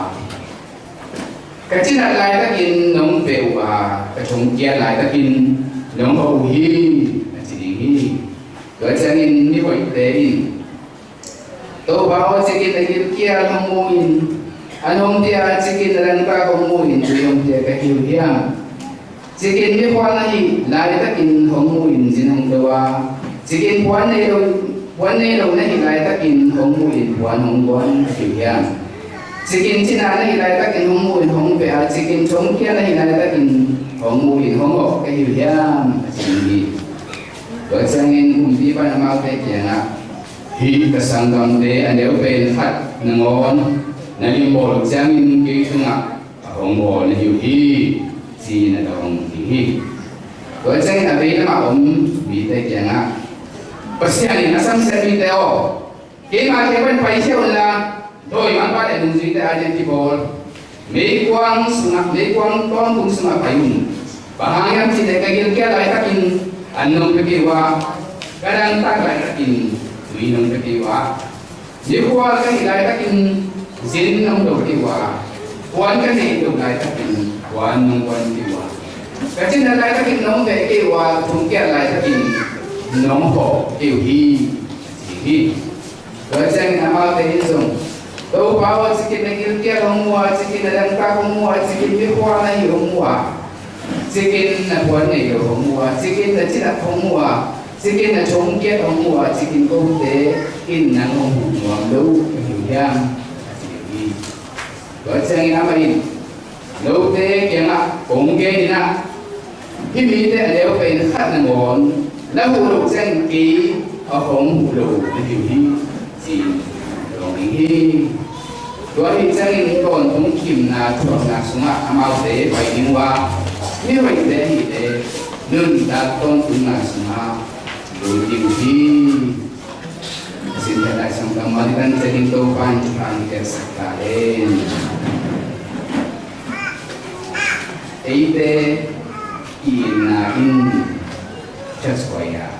ka cinat laitakin nong veh uh a, ka thongkiat laitakin nong hawh uh hi, a ci ding hi. Tua ciangin mihoihte in Topa aw, cikin a gilkial hong mu in, an hong pia cikin a dangtak hong mu in, tui hong pia ka hi uh hiam? Cikin mikhual na hih laitakin hong mu in zin hong do a, cikin puan nei lo, puan nei lo na hih laitakin hong mu in puan hong buan ka hi uh hiam? Cikin cinat na hih laitakin hong mu in hong veh a, cikin thongkiat na hih laitakin hong mu in hong hawh ka hi uh hiam? A ci hi. Tua ciangin kumpipa in amaute kiangah, hih ka sanggamte a neu pen khat nangawn na limbawl uh ciangin kei tungah a hong bawl na hi uh hi, ci-in a dawng ding hi. Tua ciangin a vei lamah om mite kiangah, Pasian in a samsiat mite aw, keima kiang pan paikhia unla, dawimangpa le nungzuite adingin kibawl meikuang sungah, meikuang tawntung sungah pai un. Bang hang hiam cih leh ka gilkial laitakin an nong pia kei uh a, ka dangtak laitakin tui nong pia kei uh a, mikhual ka hih laitakin zin nong do kei uh a, puan ka neih loh laitakin puan nong puan kei uh a, ka cinat laitakin nong beh kei uh a, thongkiat laitakin nong hawh kei uh hi, ci hi. Tua ciangin amaute in zong, Topa aw, cikin na gilkial hong mu a, cikin na dangtak hong mu a, cikin mikhual na hih hong mu a, cikin na puan neih loh hong mu a, cikin na cinat hong mu a, cikin na thongkiat hong mu a, cikin kote in nang hong huh nuam lo ka hi uh hiam, a ci hi. Tua ciangin amah in, note kiangah kong gen in ah, hih mite a neu pen khat nangawn na huh loh ciangin kei a hong huh lo na hi uh hi, ci-in dawng ding hi. Tua ahih ciangin tawntung kimna thuakna sungah amaute pai ding uh a, mihoihte ahih leh nuntak tawntungna sungah lut ding uh hi. Sin Lai Siangtho mah i tan ciangin Topa in thupha hong piaksak ta hen. Eite i itna in Church Choir.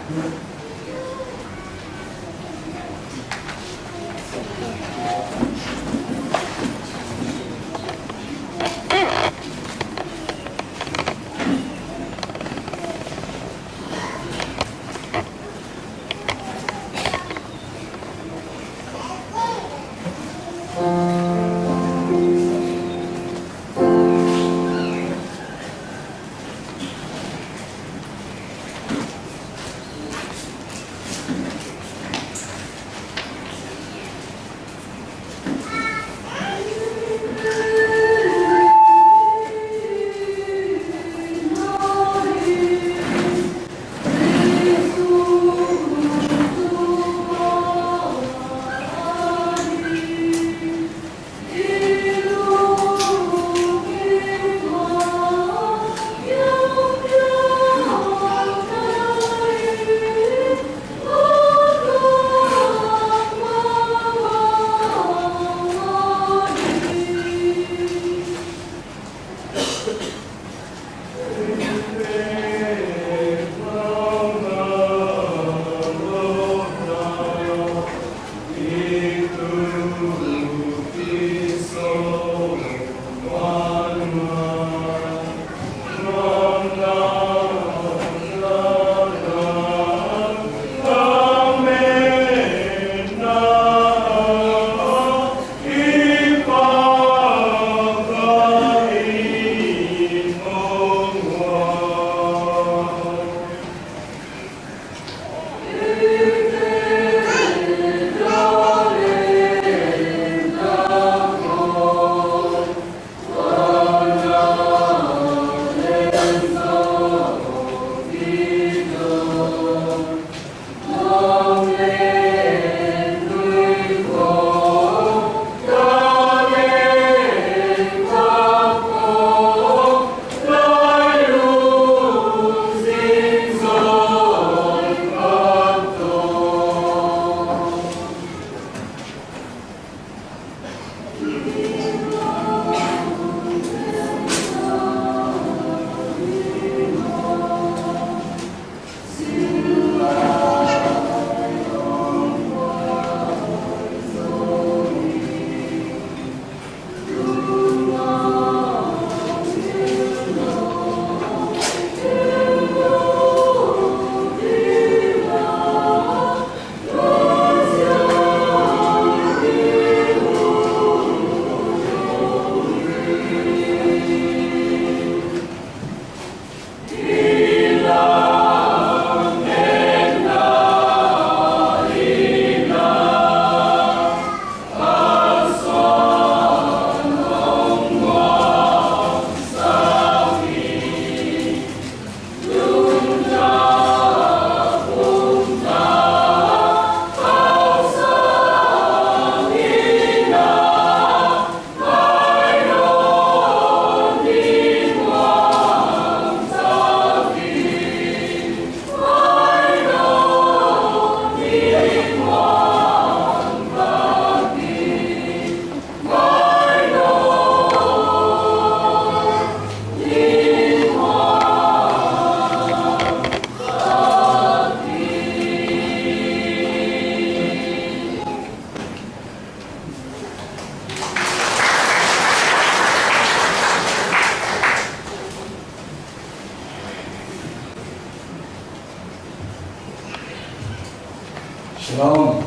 Shalom.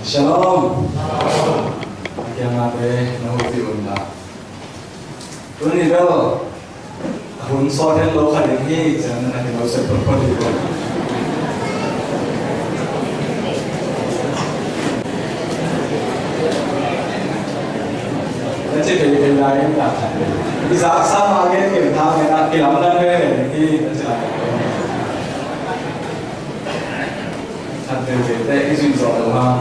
Shalom. A kiangah te na hopih un la. Tuni bel a hun sawt het lo kha ding hi, ciang na hi lo sep phot phot hi ko. Na ci pei pei lai in ta khan. I zaksa mah gen kim tha ngen a kilamdang veve ding hi, na ci lai. Khat veve te i zuih zawh lo hang.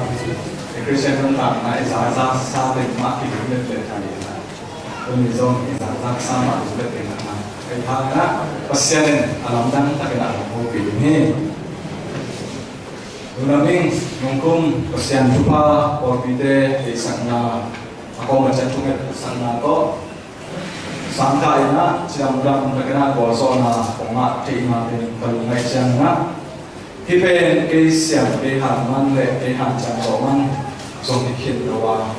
I Khristian nuntakna i zaksa teng mah kilim let let kha ding hi. Tuni zong i zaksa mah kilim let ding hi. Kei hang na Pasian in a lamdang takin a hong hopih ding hi. Nunam in nungkum Pasian thupha pawlpite theihsakna a kawm a ciat thunget sakna tawh sangkah in ah cidamdam takin ah gualzawhna kong ngah theihna pen ka lungngaih ciangin ah hih pen kei siam kei han man le kei hanciam zawh man zong hi khin lo a,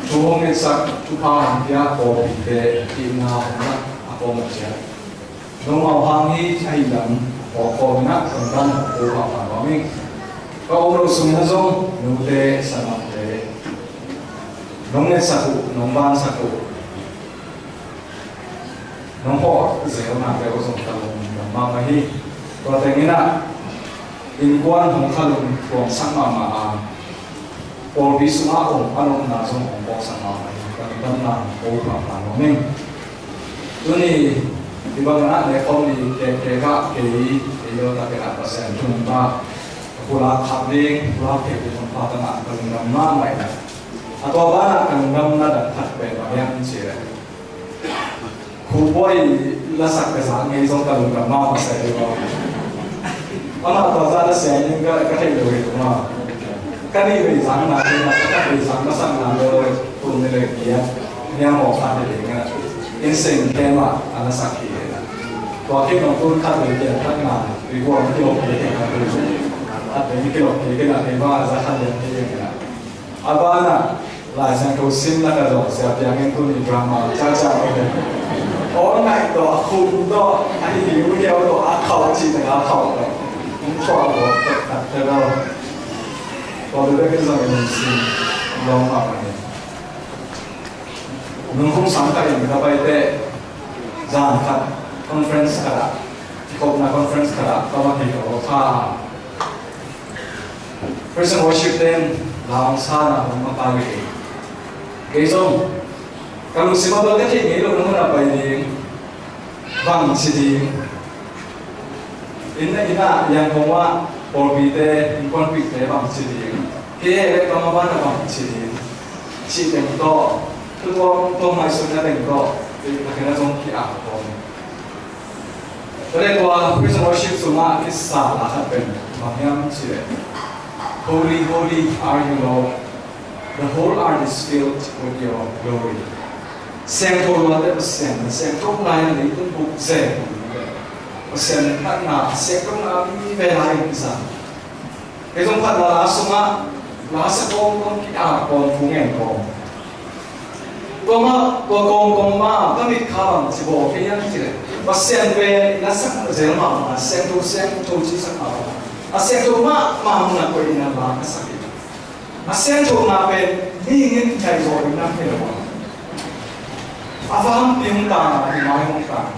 thu hong ngetsak thupha hong pia pawlpite hihna hong ngah a kawm a ciat nomau hang hi a hi lam pawlkawm in ah kongdam ko hahpha nuam ing. Ka om lo sungin ah zong nute sanate nong ngetsak uh, nong vansak uh, nong hawh zelnate uh zong ka lungdam mahmah hi. Tua teng in ah innkuan hong khalun thuamsak mahmah a, pawlpi sungah om a nopna zong hong pawlsak mahmah hi. Ka lungdamna ko hahpha nuam ing. Tuni hih bangin ah nekhawm ni kekek ah kei, kei lo takin ah Pasian thu nungta ka pulak khak ding, pulak khek ding hong pha ka ngah ka lungdam mahmah hi. A tua banah ka lungdamna dan khat pen bang hiam cih leh Khubuai lasak ka zak ngei zong ka lungdam mahmah sa hi lo. Amah tua zah na sia in ka, ka theih lo hi lo maw. Ka nih vei zak na hi na, ka khat vei zak na sak na lo lo, tul ni le giat nia mawk khat hi ding a. Inn seng khe mah a na sak hi na. Tua khi nong tul khat vei giat khat na, ri guam kilok hi ding a tul. Khat vei kilok hi ding a, kei mah a za khat lian hi ding a. A banah Lai Siangtho sim lak ah zong Sia Piang in tuni drama ciacia lo hi. Aw ngaih tawh, a khum tawh, a hiu hiau tawh, a khauh cih tak a khauh tawh. Hong thuah a gawp taktak te lo. Tua bek in zong in sim lawng mah hi. Nung kum sang khat in ka pai teh zan khat conference khat ah, kikhopna conference khat ah ka va kik a aw kha. Praise and worship te'n la hong sa na hong makai ve kei. Kei zong ka lungsim ah bel ka theih ngei lohna mun ah pai ding, bang ci ding. Inn ah, inn ah, Yangon ah pawlpite, innkuanpihte bang ci ding. Kei leh ka maban ah bang ci ding. Cih teng tawh, tu tawh, tawh ngaihsutna teng tawh, ka khen ah zong ki-ap kawm. Tua leh tua praise and worship sungah kisa la khat pen bang hiam cih leh, "Holy, holy are you, Lord. The whole earth is filled with your glory." Siangtho luat teh Pasian, siangtho lai-in leitung bup zel. Pasian natna siangtho na mi ve lai in kisa. Kei zong phat la la sungah la sa kawmkawm ki-ap kawm, thu ngen kawm. Tua mah, tua kawmkawm mah ka mitkha bang ci bawl kei hiam cih leh, Pasian pen i na sak zel mahmah, siangtho siangtho ci sak mahmah. A siangtho mahmah na koih in a la ka sak hi. A siangthona pen mihing in ngaihzawh ding nam hi lo a, a va hong pia hong tang a, i mai hong tang.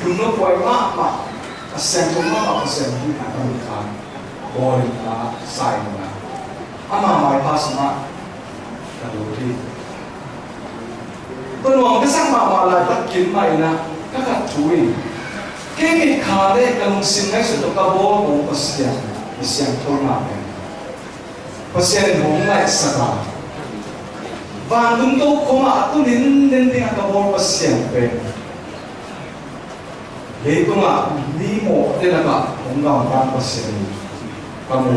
Lungno buai mahmah, a siangtho mahmah Pasian hihna ka mitkha bawl in a, sa in a, ama maipha sungah ka lut hi. Tua nuam ka sak mahmah laitak kim mah in a, ka khat thu in, kei mitkha le ka lungsim ngaihsut tawh ka bawl kawm Pasian, i siangthona pen Pasian in hong ngaihsak a, vantung tokhom ah a tu ninnin ding a ka bawl Pasian pen leitungah mi mawhte lakah hong gamtang Pasian in ka mu.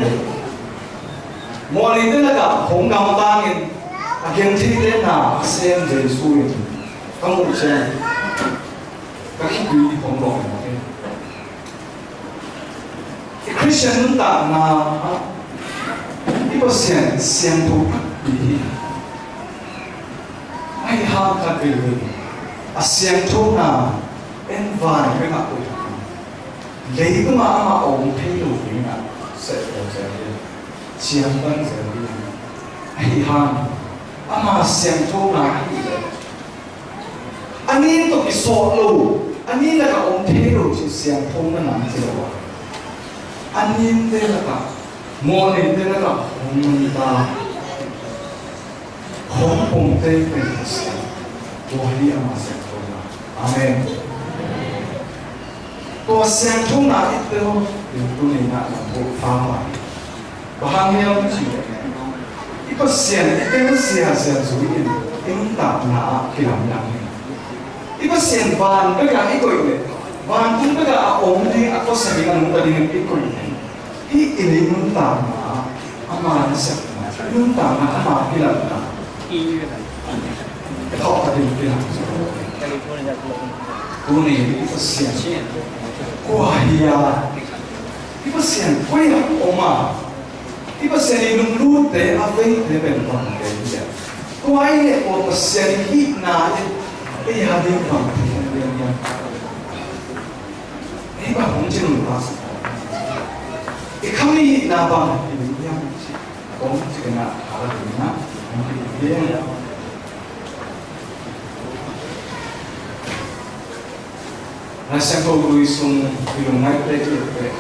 Mawhnei te lakah hong gamtang in a gentheite na a sem Jesu in ka muh ciang ka khitui hong lawh mawk hi. I Khristian nuntakna ah i Pasian siangtho takpi hi. Ahi hang khat veivei a siangthona en van ka ngah uh hi. Leitungah amah a om thei lo dingah sehto zel ding, ciamtang zel ding. Ahi hang ama siangthona ahih leh a nin tawh kisawh lo, a nin lakah om thei lo cih siangthona nang ci lo a, a ninte lakah, mawhnei te lakah hong nuntak, hong pom te pen Pasian. Tua hi ama siangthona. Amen. Tua siangthona i tel in tuni-in ah lam buh pha mai. Bang hang hiam cih leh i Pasian i tel ziazia zui in i nuntakna ah kilamdang hi. I Pasian van bekah i koih leh, vantung bekah a om ding, a khuasa ding, a nungta ding i koih leh, hih i nuntakna ah ama nasepna, i nuntakna ama kilamna, thawhta ding kilam. Tuni i Pasian kua hi a, i Pasian koi ah om a, i Pasian i nunglutte a veite pen bangte hi a, kua i leh kua Pasian i hihna in ei a ding bang hi a, ei bang hong ci nung ta sa, i khami hihna bang hi a, hong ci na a la ding na hong ci hi a. Lai Siangtho lui sung i lungngaihte i et peh.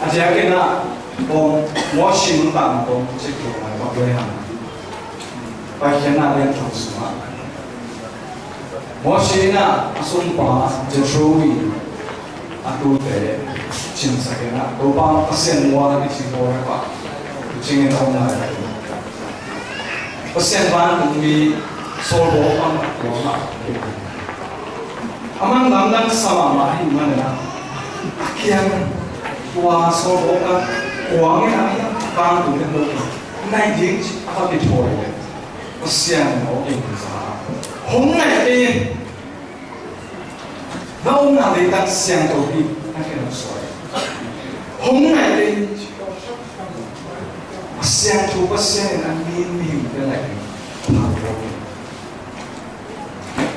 A diakin ah kong Mawsi nuntakna kong check lo lai bak le hang. Paikhiatna lian thum sungah Mawsi in ah a sumpa Jethro in a tute cinsak in ah, Topa Pasian mual a kici Horeb ah kicingin a om lai. Pasian vantung mi sawlbaw khat a kuang ah, a man lamdang sa mahmah ahih manin ah, a kiang tua sawlbaw khat kuang in ah, a kang tung in ah, naih ding cih a va kithawi leh, Pasian in a awk in za, hong naih in, na omna leitang siangtho hi, na khen suai. Hong naih in, a siangtho Pasian in a nin mihingte naih in, a phak lo.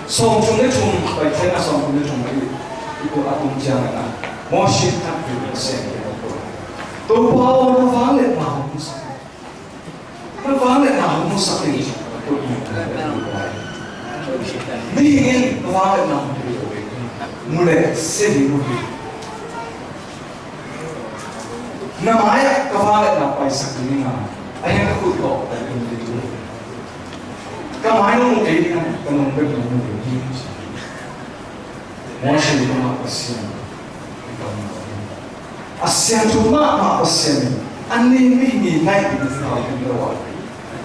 Sawmthum le thum, Paikhiatna sawmthum le thum i, i tua a tung ciangin ah, Mawsi in khat vei Pasian kiang ah, Topa aw, na vangliatna hong musak. Na vangliatna hong musak in. Mihing in na vangliatna hong mu leh sia ding uh hi. Na mai-ah ka vangliatna paisak ding a, a hiang ka khut tawh ka tung ding uh hi. Ka mai nong mu kei ding a, ka nung bek nong mu ding hi. Mawsi in amah Pasian i kammal hi. A siangtho mahmah Pasian in a nin mihing i naih ding thau ding lo a,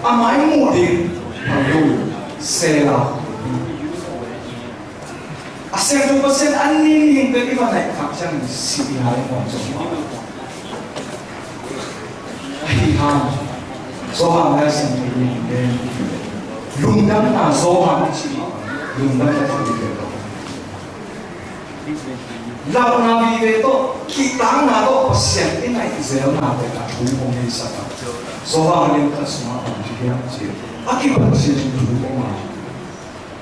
a mai muh ding thau lo, Selah. A siangtho Pasian a nin mihingte i va naih khak ciangin sih lai mawk zong mah. Ahi hang, Johan Lai Siangtho i gen, lungdamna Johan i cih, lungdamna thu i gen lo. Lauhna vive tawh, kihtakna tawh Pasian i naih zelna pen a thu hong heisak a. Johan lian khat sungah bang ci hiam cih leh, a kipat ciangin thu hong a,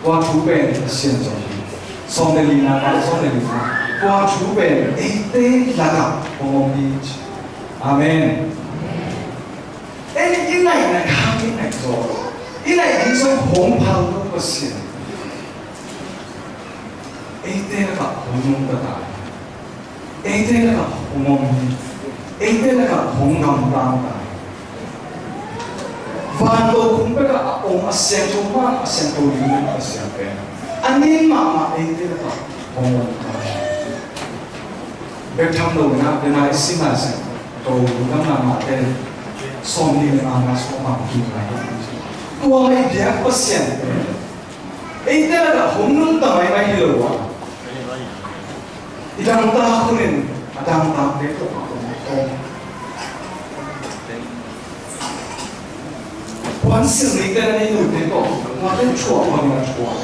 tua thu pen Pasian zong hi. Sawm le lina, sawm le lina. Tua thu pen eite lakah hong om hi ci. Amen. Ei i naih naih hang i naih zaw lo, i naih ding zong hong phal lo Pasian. Eite lakah hong nungta ta hi. Eite lakah hong om hi. Eite lakah hong gamtang ta hi. Van tokhom bekah a om a siangtho mah, a siangtho ding a Pasian pen a nin mahmah eite lakah hong om ta hi. Bek tham lo in ah, dena i sim lai Siangtho Lungdamna Matthai sawmnih le nga na sawm a kim lai hi. Tua i biak Pasian pen eite lakah hong nungta maimai hi lo a, i dangtak hun in a dangtakte tawh a om, om. Puansilh neite na nei lote tawh, tuate thuak bangin a thuak.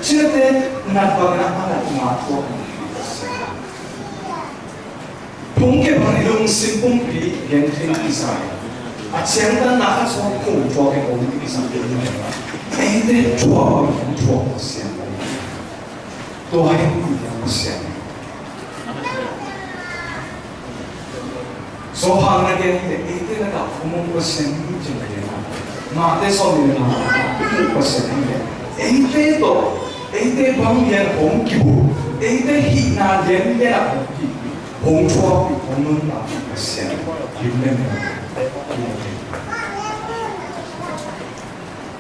Ciate nat bangin a nat, nga thuak. Phungke bangin lungsim pumpi gen thei kisa. A ciangtanna khat sung khum thuak in om kisa. Eite thuak bangin thuak Pasian. Tua hi Pasian. Johan na gen hi leh, eite lakah hong om Pasian hi ci-in na gen hi. Mate sawmnih le nga, Pasian hi leh, eite tawh, eite bang lian hong kibu, eite hihna lian lian ah hong ki, hong thuakpih, hong nuntakpih Pasian hi leh.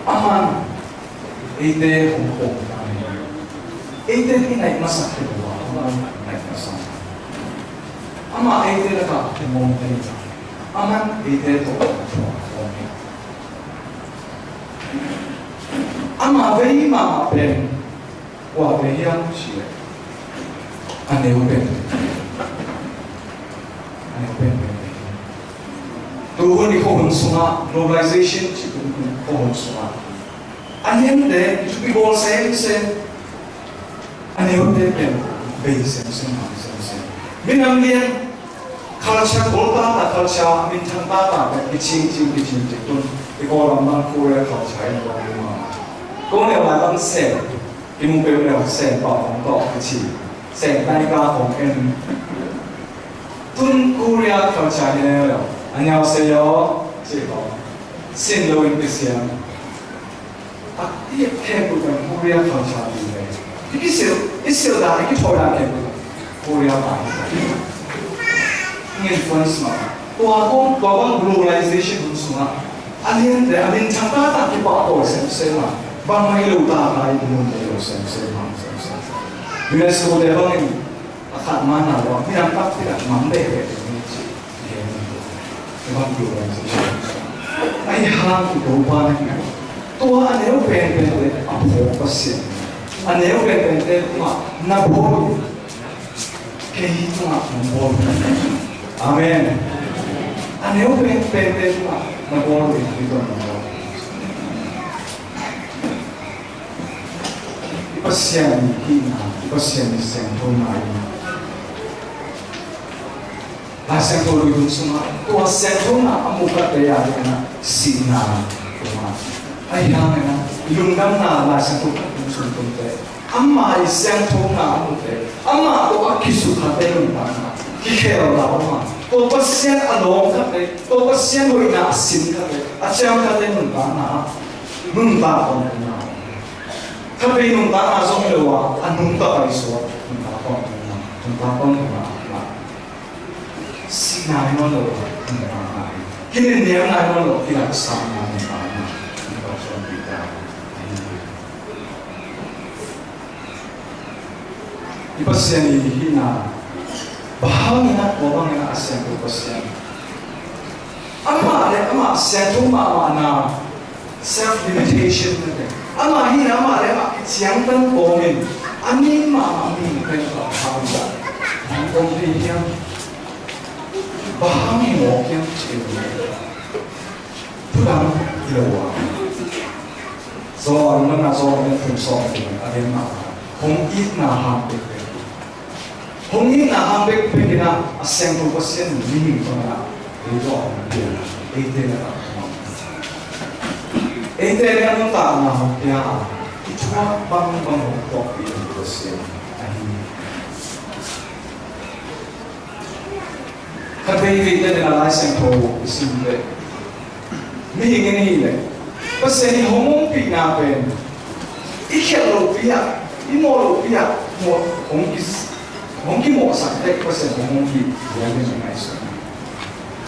Aman eite hong pom ta hi. Eite i naih masak hi lo a, amah naih masak. Amah eite lakah hong om ta hi. Aman eite tawh hong thuak hong hi. Amah vei mahmah pen kuate hiam cih leh, a neu pen, a neu pen pen. Tu hun i khuahun sungah, globalization cih hun, khuahun sungah, a liante i thupi bawl semsem, a neute pen bei semsem, mang semsem. Minam lian culture, Kawl taktak culture, minthang taktak pen kicing cing, kicing cing tun. I Kawlram bang Korea culture in kong mu mah. Kong neu lai bang sem, i mu peuhpeuh sem pau hong tawh kici. Sem taika hong en. Tun Korea culture hi leh, annyeonghaseyo ci ko. Sin lo in kisiam. A, i khempeuh pen Korea culture hi leh. I kisil, i sil dan, i kithawi dan khempeuh Korea pai. Ing influence mah. Tua kong, tua bang globalization hun sungah, a liante, a minthang taktak kipahtawi semsem a, bangmah hi lo taktak i mun hi lo semsem a, semsem. UNESCO te bangin, a khat man na lo, minam taktak a man bekbek ni ci. Ahi hang i Topa na hi. Tua a neu penpente a phawk Pasian, a neu penpente tungah na bawl, kei tungah na bawl. Amen. A neu penpente tungah na bawl, kei tungah na bawl. I Pasian i hihna, i Pasian i siangthona in, Lai Siangtho Lui hun sungah, tua siangthona a mu khatte a dingin ah sihna, tua ahi hangin ah i lungdamna Lai Siangtho hun sung tunte, ama i siangthona a mute, ama tawh a kisukhatte nuntakna, kikhelna om a, tua Pasian a lawm khatte, tua Pasian hoihna a sin khatte, a ciam khatte nuntakna, nuntak om a. Khatvei nuntakna zong hi lo a, a nungta paisuak nuntak om a, nuntak om a. Sihna hi nawn lo a, nuntakna hi. Kinenniamna hi nawn lo, kilatsakna nuntakna. Nuntak suan Peter. I Pasian i hihna, bang hangin ah, kua bangin ah a siangtho Pasian. Amah le amah siangtho mahmahna, self-limitation mate. Amah hihna amah le amah kiciangtan kawmin, a nin mahmah mihing pen bang hang hiam? Bang hang hi mawk hiam? Bang hang hi mawk hiam cih in, thudang hi lo a. Zawh a, nang a zawh a, nang thum sawm a gen mah, hong itna hang pekpek. Hong itna hang bekbek in ah, a siangtho Pasian in mihing bangin ah ei tawh hong pia, eite lakah hong om. Eite in a nuntakna hong pia a, i thuak bangbang hong tuakpih Pasian ahi. Khatvei vei teh Lai Siangtho i sim leh, mihing in i hih leh, Pasian in hong ompihna pen i khialh lopi ah, i mawh lopi ah, mawh, hong ki, hong kimawhsak teh Pasian hong ompih, hong ngaihsun.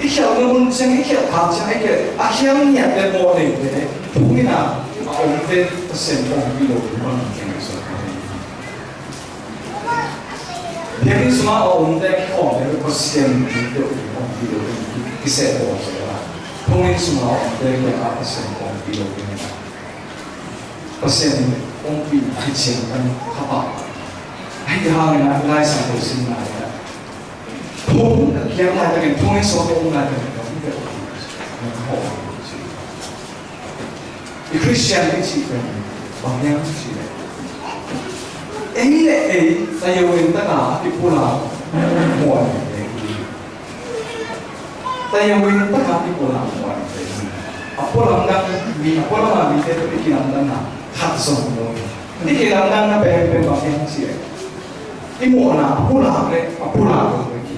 I khialhna hun ciang, i khialh khak ciang, i khialh, a khial ngiat teh, mawh nei teh, phung in a om teh Pasian hong ompih lopi bang hong ngaihsun. Biakinn sungah a omte kikhawm ding Pasian in deuh ding, ompih deuh ding kiseh bawl zel a. Thonginn sungah a omte kiangah Pasian ompih deuh ding. Pasian in ompih a kician kan khapa. Ahi hangin a Lai Siangtho simna in a, thong a kiang laitakin thonginn sungah a om laitakin ka om deuh ding. I Khristian i cih pen bang hiam cih leh, ei le ei tayo in taka a kipulak muan te hi. Tayo in taka a kipulak muan te hi. A pualam dang mi, a pualam a mite tawh i kilamdanna khat zong lo hi. I kilamdanna pen pen bang hiam cih leh, i mawhna a pulak le a pulak lo hi.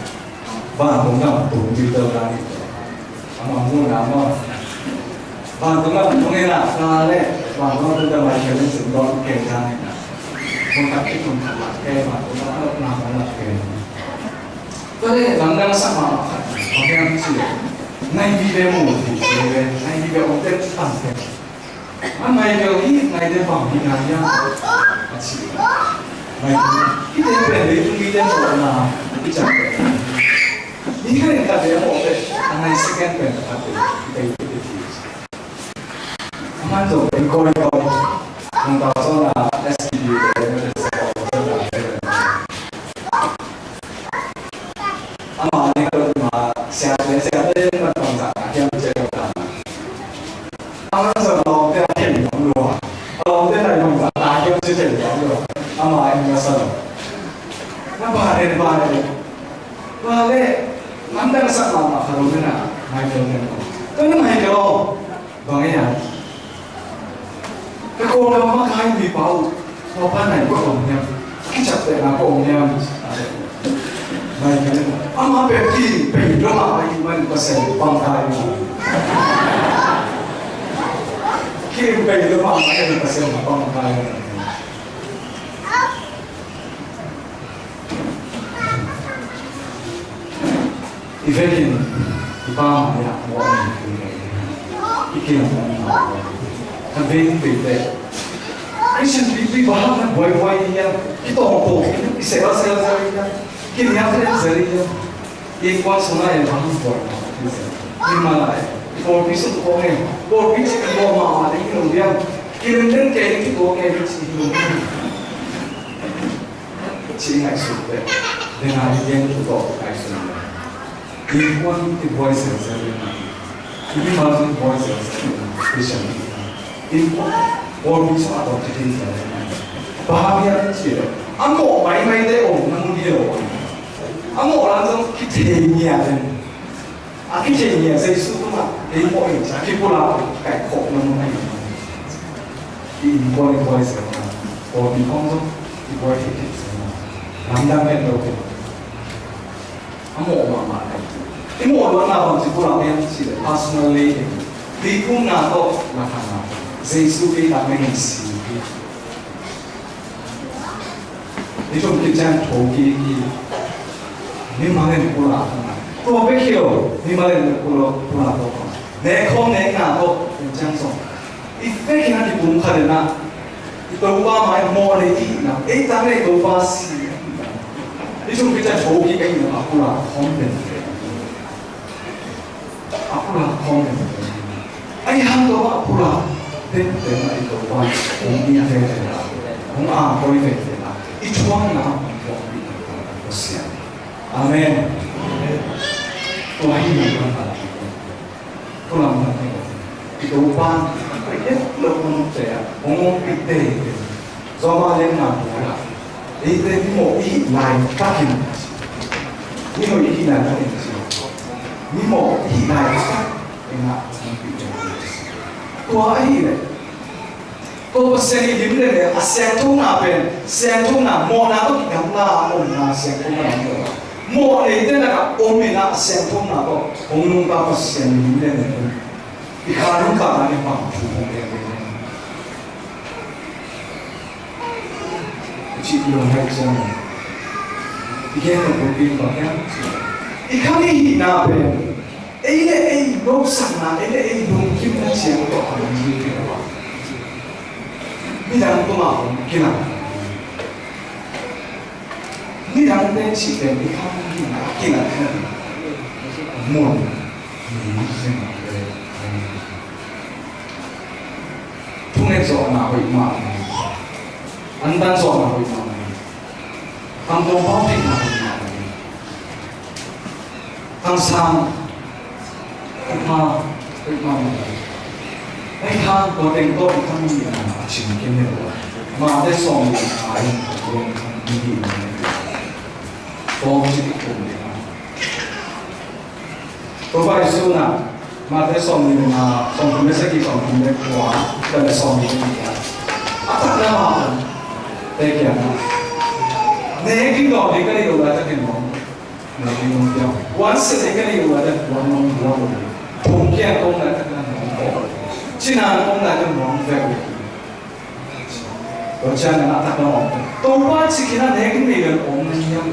vantung gam tung ding tel dan hi. Amah muhna maw, vantung gam tung in ah, ka leh vantung gam tung tel dan, Michael in sin dawn kei dan in ah, mun khat khit mun khat lak kei, vantung gam tung tel dan lak kei. Tua leh lamdang sak mahmah khat bang hiam cih leh, nai vive maw, nai vive om teng tam teng. A Michael, hih ngaite bang hihna hiam a ci. Michael, hihte pen leitung mite mawhna i cih pen, mi khat in khat vei a mawh pen, a nai second pen khat vei i tei i tei. Aman zong en kawikawi. Nungta John a S T D te, amah nih kawikawi ma, siate, siate man bangzah a hiam ci a, aman zong lawmte a thei nuam lua. A lawmte na bangzah a hiam ci thei nuam lua. Amah in a sa lo. Na ba den, ba den. Ba leh, lamdang sak mahmah khat om in ah, Michael pen. Tua na Michael aw, bang e a, ka Kawlgam makai mipa uh tua pan nai kua om hiam? Kiciaptehna kua om hiam? Michael in, amah pen kiim pei lua mahmah ahih man Pasian pang kai. Kiim pei lua mahmah ahih man Pasian pang kai. I vekin i pa mah i hak mawh a, i kilang mawh a, ka vei in pei teh. Christian pipi bang hang na buaibuai hiam, kitawngtawng hiam, i sel a sel zel hiam, kiniak hiam zel hiam. I kuan sung ah i bang hang buai mawh a, i zel. I mal ah i pawlpi sung kong e, pawlpi cih i bawl mahmah ding hi lo hiam, kilem den kei ding, kituak kei ding cih hi lo hiam. Cih ngaihsut teh, dena i gen tawh ngaihsun le. Innkuan i buai zelzel le na. I mimal zong i buai zelzel le na. Christian i na. Innkuan, pawlpi sung a tawh kitin zelzel le na. Bang hang hiam cih leh, a mawh maimaite om na mu ding hi lo. A mawh lam zong kithei ngiat le. A kithei ngiat Jesu tungah kei mawh ing ci a kipulak, kikaihkhop na mun ahi. I innkuan i buai zel na, pawlpi khawng zong i buai theih theih zel na, lamdang het lo hi. A mawh mahmah hi. I mawh luatna bang ci pulak hiam cih leh personal lei hi. Leitung na tawh na khan na, Jesu kei tak na hi si hi. Ni thum khit ciang tho kik hi. Mimal in pulak hang a. Tua bek hi lo, mimal in pulak, pulak hang a. Nek khawm nekna tawh, en ciang zong. I vekin a kipumkhat in a, i Topa mai mawh le i na, ei tak le i Topa si. Ni thum khit ciang tho kik a i na, a pulak khawm den. A pulak khawm den. Ahi hang Topa a pulak den den a i Topa hong it veve la, hong angkoi veve la, i thuakna hong thuakpih Pasian. Amen. Tua hi na pulak. Pulak na i Topa hong it lo hong te a hong hong pih te. Zawma le nga tua la. Eite ni mawh i hih laitakin Mi hoih i hih lai khat in ci. Mi mawh i hih lai khat in ah hong pih ciang. Tua ahih leh ko Pasian i lim le le a siangthona pen, siangthona mawhna tawh kigamla a omna siangthona lam lo. Mawh neite lakah om in ah a siangthona tawh hong nungta Pasian i lim le le i kha nungta na i hmang thu hong en ve. Cih lo hai ciang i gen lo ko pi ba kiang. I khang i hihna pen ei le ei nopsakna, ei le ei lungkimna ciang tawh a hong hi pen a. Midang tungah hong kilang. Midangte cih pen i khang i hihna a kilang hi. Mun. Thunget zawhna hoih mahmah hi. Antan zawhna hoih mahmah hi. Kamtawng pau theihna hoih mahmah hi. Kamsang thupha hoih mahmah hi. Ei khang tua teng tawh i khang i hihna a cing kim hi lo. Mate sawm le nga in i hihna hi. Tawm cih i kum hi. Tua pai sungah Mate sawm le nga, sawm thum le sagih, sawm thum le kua, tua le sawm le nga. A taklam ah te kiang ah, ne kingdawng ding ka neih loh laitakin nuam, nuam ding nuam piang. Puansilh ding ka neih loh laitakin puan nuam, nuam lo. Thong kiang kong laitakin nuam kong. Cina kong laitakin nuam vek lo. Tua ciangin a taklam ah om. Topa, ci khin a nek nei lo om na hiam?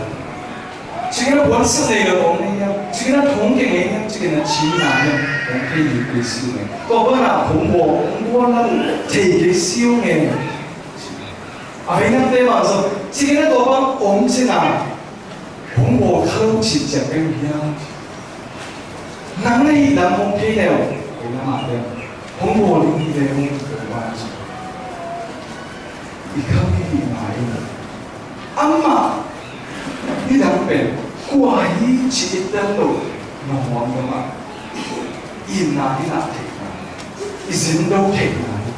Ci khin a puansilh nei lo om na hiam? Ci khin a thong kiang nei hiam? Ci khin a cina hiam? Om thei ding kei si ung e. Tua banah hong bawl, hong bawl na thei kei si ung e. A vei nangte bang zong ci khin a tua bang om cina hong bawl kha lo cih ciang ka hi hiam? Nang na hih lam hong thei leu, kei na mah leu hong bawl ding hi ve hong bawl ci. I kham i hihna in amah nidang pen kua hi cih i tel lo na huam lo mah. I itna i ngah theihna, i zin do theihna hi.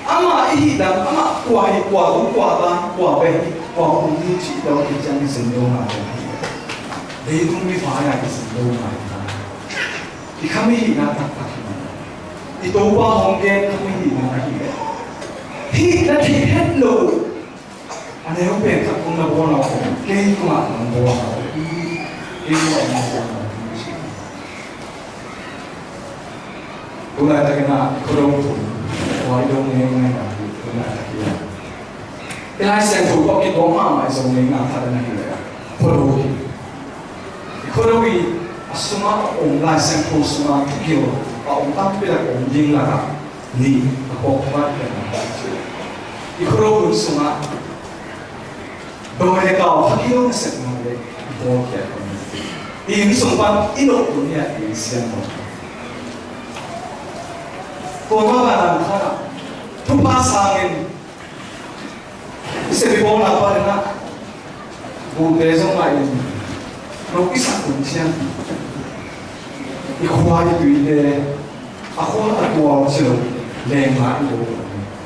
Amah i hih dan, amah kua hi, kua tung, kua tan, kua beh hi, kua kum hi cih i do theih ciang i zin do ngah theih hi. Leitung mi vai a i zin do ngah hi. I kham i hihna taktak hi. I Topa hong gen kham i hihna ahi. Hih na theih het lo. A neu pen khat kong na bawl a om, kei kongah nong bawl a om. Kei kongah nong bawl a om. Tulai takin ah Khuado thum, Khuado ngeingai na hi, tulai takin ah. I Lai Siangtho tawh kituak mahmah i Zo ngeingai khat na hi leh Khuado hi. I Khuado i a sungah a om, Lai Siangtho sungah thugil a om tampi lak om ding lakah nih a kawkpat pen a ci. I Khuado hun sungah dawi le kau kha kilo na sep ngam le i bawlkhia kha. I inn sung pan i loh tuni a i siam lo. Tua mah bang lam khat ah thupha sangin i sep i bawlna panin ah buhte zong ah in no i sak hun ciang i khua i tuite a khua a tual ci lo leng la i lo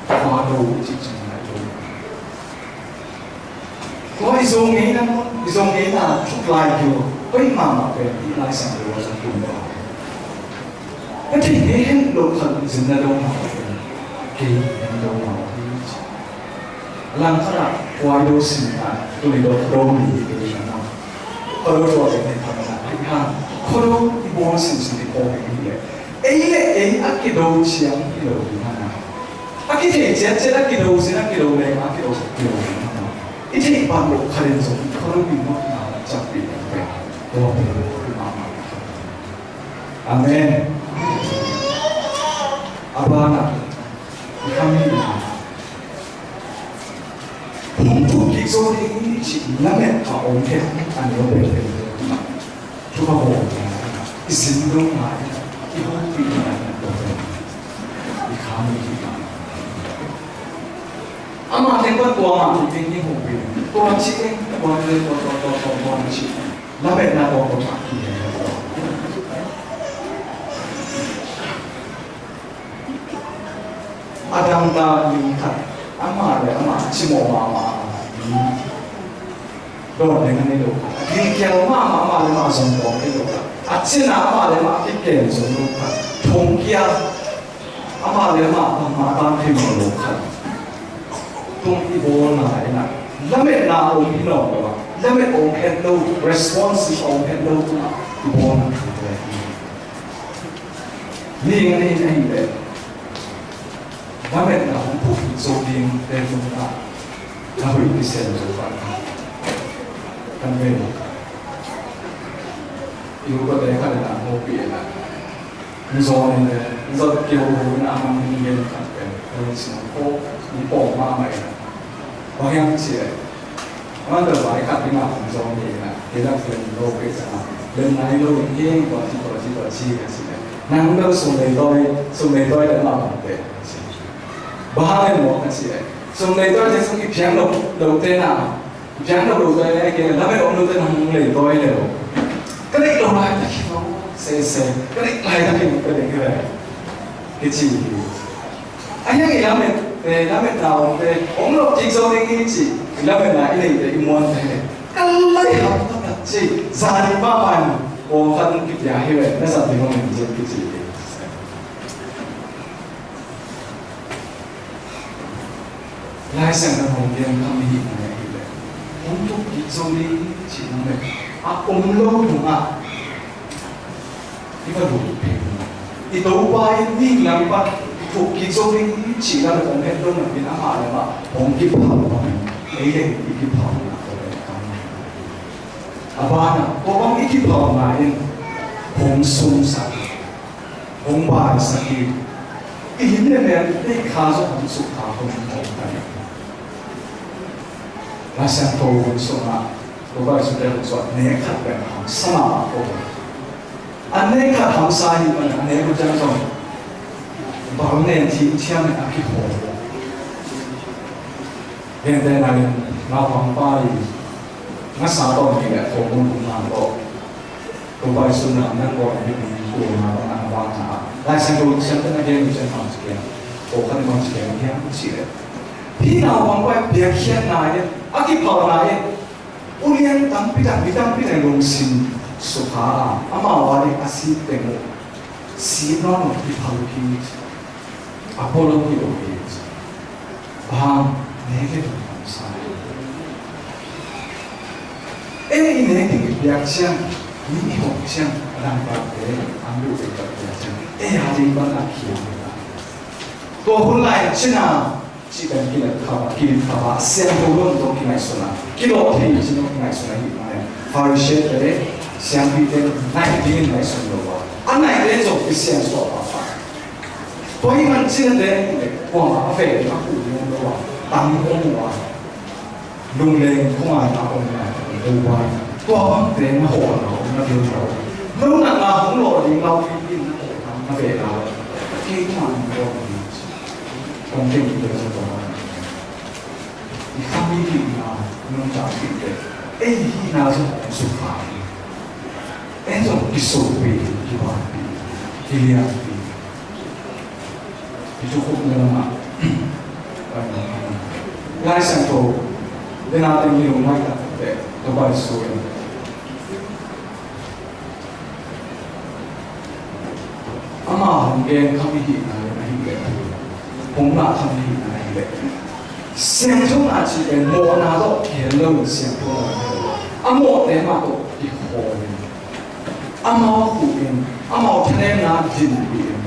khua do i cih ciang la i lo. Tua i Zo ngeina, i Zo ngeina thuk lai hi lo. Hoih mahmah pen i Lai Siangtho a zong tum lo. Ka theih ngei hen lo khat zin na do mah pen kei hen do mah hi. Langkhat ah Khuado simna tuni do do mi hi kei na. Khuado tua pen hen tham na hi hang. Khuado i bawl simsim i pawh hi le. Ei le ei a kido ciang hi lo hi hang a. A kithei ciatciat a kido zin a kido leng a kido kido leng a i theih pan loh khat in zong i Khuado i nopna ciapteh ding pen tua pen i mahmah. Amen. A banah i khami hong thuk kik zo ding hi cih lamet a om het a neu pen pen. Thupha bawl i zin lo ngai, i hopih ngai, i kham i hih ngai. Amah teng pan tua ngah i teng i hopih, tua ci teng tua le tua tua tua tua tua ci. Lametna tua tua tak hi. A dangta ni khat amah le amah cimawh mahmah. dawn ding a nei lo khat. Gilkial mahmah, amah le amah zong tawm thei lo khat. A cina amah le amah a kiken zong lo khat. Thongkial amah le amah bangmah a tan thei mawk lo khat. Tua i bawlna in ah lametna a om hi nawn lo a, lamet a om het lo, responsive a om het lo tungah i bawlna hi. Ni ing a nei in ahih leh lametna hong phuk zo dingte tungah na hoih kisen zo pah kan ve lo. I upate khat in ah hopih in ah, hong zawn in le, hong zawn kihopih in ah, a man in gen khat pen, hong sin hong pawng, hong pawng mahmah in ah. Bang hiam cih leh, a man pen vai khat ding ah hong zawn in ah, kei lam pen lo kei sa ah, len nai lo in hiang tua ci, tua ci, tua ci ka ci leh, nang bel sum lei tawi, sum lei tawi leh mah bang te. Bang hang leh maw ka ci leh, sum lei tawi te sum i piang lo, lo te na, piang lo lo te leh, kei lamet om lo te na hong lei tawi le lo. Ka lei lo lai ta ki lo, se se, ka lei lai ta ki lo, ka lei ki lei. Kici hi. A hiang i lamet, eh, lametna om te, om lo kik zo ding hi ci, i lametna i neih te i muan te. Ka lai ham ta tak ci, zan i pa pan, kong khat kipia hi ve, na zat ding om in ci kici hi. Lai Siangtho hong gen kha mi hih na hi leh, hong thuk kik zo ding cih lam leh, a om lo tungah i va lut phei. I Topa in ning lam pan thuk kik zo ding cih lam hong het lo napi in amah le amah hong kiphal bang, ei le i kiphal na ko le kam. A banah, tua bang i kiphalna in hong sumsak, hong baisak hi. I lim le mel i deih kha zong hong sukha, hong hong ta hi. Lai Siangtho hun sungah, tua baisun te hun sungah, nek khat pen hamsa mahmah ko. A nek khat hamsa hi manin, a nek uh ciang zong bang nen thim thiam in a kihawl. Gentehna in naupangpa i ngasa tawh ni le khawng mun kum nang tawh, tua baisun nang nan bawl hi ding tua na bang a vang na. Lai Siangtho siamte na gen uh ciang bang ci kiang, tua khan bang ci kiang hiam cih leh, hih naupangpa i piakkhiatna in, a kiphalna in, ulian tampi tak, mi tampi tak lungsim sukha a, amau a ding a sip teng uh, sip nawn lo kiphal uh hi. A pua lo hi lo hi. Bang, nek le lut hamsa. Ei i nek ding i piak ciang, mi i hawk ciang, a dang pate an duh ding tak piak ciang, ei a ding bang a khial hi ta. Tua hun lai cina, cih pen kilep kha, kilep kha, siangtho lo in zong kingaihsun a, kilawh thei in cin zong kingaihsun a, hih mah le Pharisee te, siangpite naih dingin ngaihsun lo a, a naihte zong kisiang suak pahpah. Tua hih man cinate kuamah a vei ding a kuh ding om lo a, tang om uh a, lungleng khuangaihna om ngai lo a, tua bangte na hawhna om na ding lo. No natna hong lawh ding lau pipi na hawhna na vei lo. Kei kuamah na hawh ding. Kong teng te zong tua bang. I kha mi hihna nungta pite, ei hihna zong hong sukha hi. En zong kisopi, kibanpi, kilianpi. I thukhupna lamah Lai Siangtho, dena teng mi lungmai tak teh, tua bai suai. Ama hong gen kha mi hihna le na hih leh, hong ngah kha mi hihna na hih leh, siangthona cih pen mawhna tawh kihel lo in siangthona hi lo a, a mawhte mah tawh kikhawl in, amau huh in, amau thanemna dinpih in,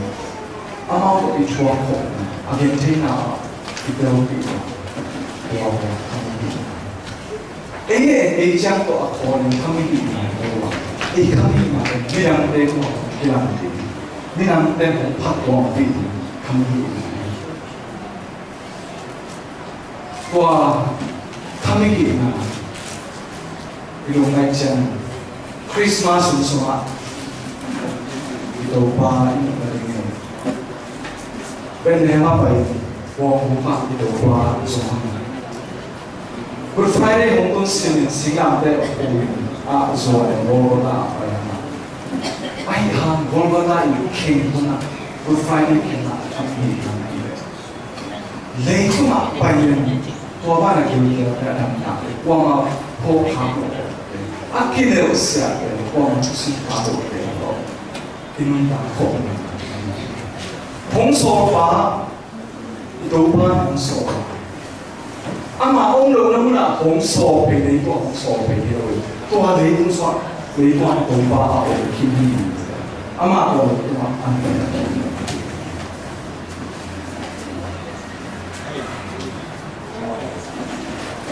amau tawh i thuak khawh in, a gentheihna ah i telpih in, tua pen kha mi hihna. Ei, ei, ei ciang tawh a khawl in kha mi hihna hi lo a, ei kha mi hihna pen midangte tungah kilang ding, midangte hong phattuampih ding kha mi hihna hi. Tua kha mi hihna i lungngaih ciang Christmas hun sungah i Topa i muhna dingin Bethlehem ah pai, khuang hong kah i Topa zong hang. Good Friday hong tun simin singlamteh a phu in a zuan in Golgotha ah pai hang. Ahi hang Golgotha in kheng hun ah, Good Friday kheng ah a thang hi hang hi. Leitung ah pai in tua banah gilkial a damtak. Kuamah phawk khak lo te, a kinelhsiah te, kuamah thusim khak lo te tawh i nuntak khawh ni. Hong sawlpa, i Topa hong sawl. Amah om lohna munah hong sawl pei, leitung ah hong sawl pei hi lo hi. Tua leitung sungah, leitung ah Topa a om khin hi. Amah tua leitung ah an pen a om.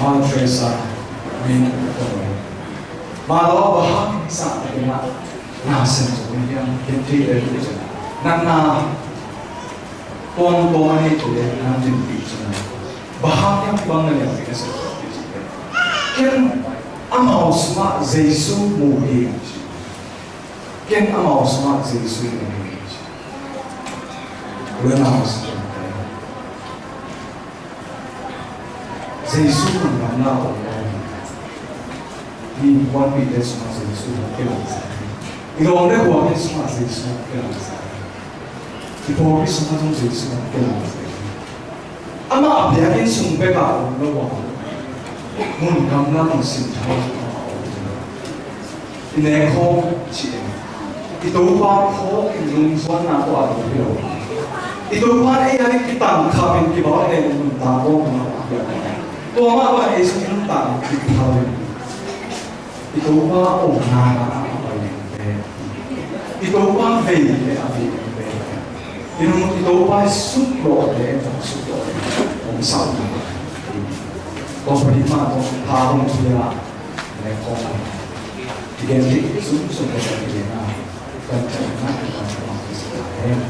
Mother Teresa min a ko lo. Mah lo a bang hang sa a kina na sem zo ni hiam, ken thei le tu cun. Natna tuamtuam a nei tu le nang din pi cun. Bang hang hiam bang na liang pi na sem zo pi cun. Ken amau sungah Jesu mu hi. Ken amau sungah Jesu mu hi. Tua na Jesu nang nang na om lo. Mi puanpihte sungah Jesu hong kilang sa hi. I lawm le gualte sungah Jesu hong kilang sa hi. I pawlpi sungah zong Jesu hong kilang sa hi. Amah a biakinn sung bekah om lo a, mun gamla mun simthau sungah a om. I nek khawm cih in, i Topa phawk in lungzuanna tawh a ding hi lo. I Topa in ei a ding kitang khap in kibau in ei nuntak khawm in a piak. Tua mah bang ei sung i nuntak in kiphal in, i Topa omna a pai in te, i Topa vei in te a vei in te. I nung i Topa i suklawh le, hong suklawh le, hong sauh le. Tua panin mah tawh tha hong pia le khawng. I gen ding sum sum le kan i gen a. Kan chan na kan chan na. Amen.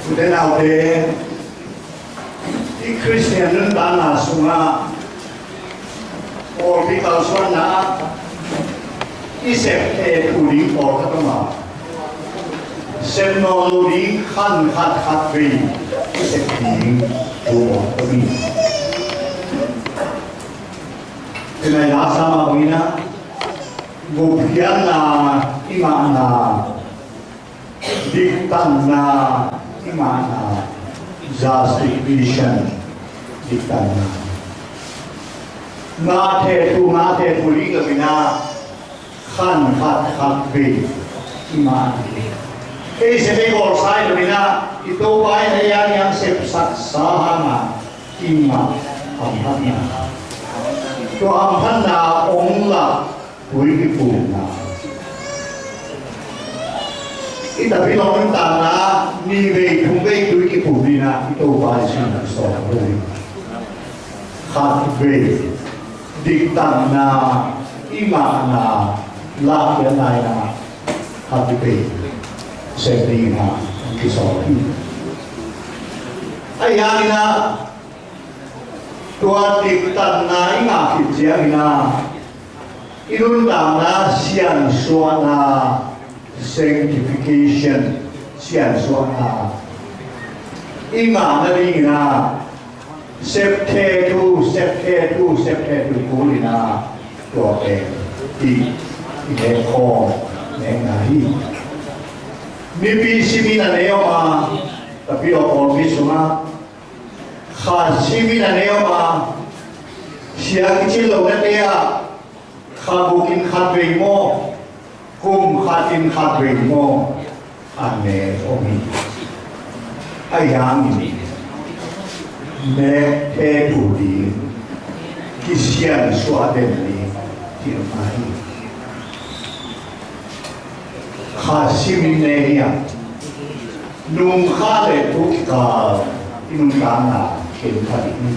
Ute naute, i Khristian nuntakna sungah pawlpi kalsuanna ah i sep thei thu ding pawlkhat om a, sep nawn lo ding khan khat khat vei i sep ding thu pawlkhat om hi. Tua nai la sama bangin ah gupkhiatna i ngahna, diktanna i ngahna, Justification, diktanna. Ngah thei thu, ngah thei thu ding lo-in ah, khan khat khat vei i ngah. Ei sep ei bawlsa hi lo-in ah, i Topa in ei a niang sepsaksa hangin i ngah hamphatna. Tua hamphatna hong lak tui kipumna. I tapidaw nuntakna, nih vei thum vei tui kipum ding in ah i Topa Jesuh in hong sawl hi. Khat vei diktanna, i ngahna, lahkhiatna in ah khat vei sep ding in ah hong kisawl hi. Ahih hangin ah tua diktanna i ngah khit ciangin ah i nuntakna siansuahna, sanctification, siansuahna i ngah nadingin ah sep thei thu, sep thei thu, sep thei thu kul in ah tua pen i, i nek khawm nekna hi. Mipi simin a nei om a, tapidaw pawlpi sungah kha simin a nei om a, sia kicin lohnate ah kha guk in khat vei maw, kum khat in khat vei maw, a nek om hi. Ahih hangin nek thei thu ding, kisiansuah den ding, ci-in om hi. Kha simin ne hiam, nung kha le thu kikal i nuntakna khen kha ding hi.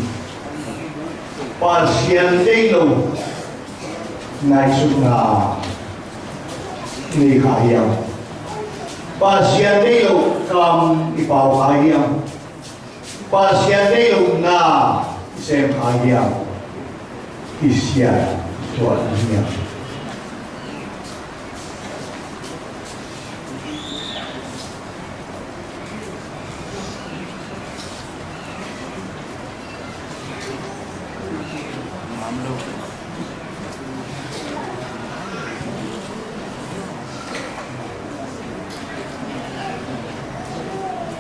Pasian deih lo ngaihsutna nei kha hiam? Pasian deih lo kam i pau kha hiam? Pasian deih lo na i sem kha hiam? Kisiansuah na hiam?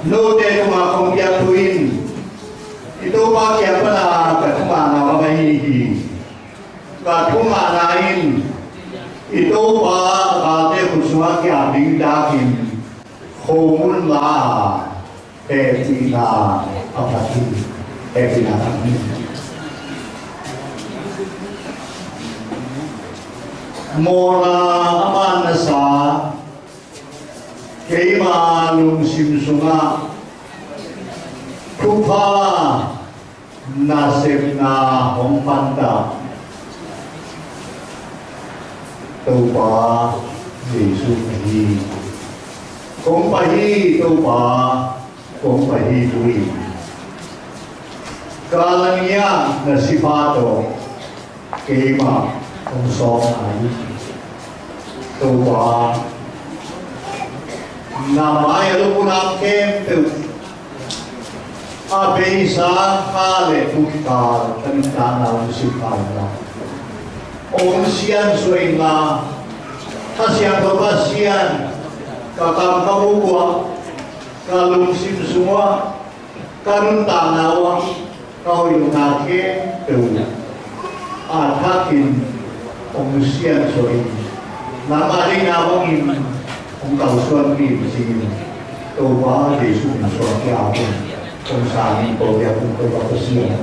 Note tungah kong piak thu in i Topa kiang pana ka thungahna bang ahi hi. Ka thungahna in i Topa a galte khut sungah kiap ding dakin khomun la a hehpihna a phat hi. Hehpihna a phat hi. Mawhna a man na sa, keima lungsim sungah thupha nasepna hong panta Topa Jesuh ahi. Kong pai hi Topa, kong pai hi Tui. Ka la nia na sipha tawh keima hong sawm ahi. Topa, na mai a lupuna khempeuh a beisa kha le thukikal ka nuntakna hong sipha inla, hong siansuah inla, Kha Siangtho Pasian, ka kam ka buk uah, ka lungsim sungah, ka nuntakna uah, ka hoih lohna khempeuh a thakin hong siansuah in, nangmah deihna bangin hong kalsuanpih in ci-in Topa Jesuh min suang ki-ap in hong sang in ko biak in Topa Pasian.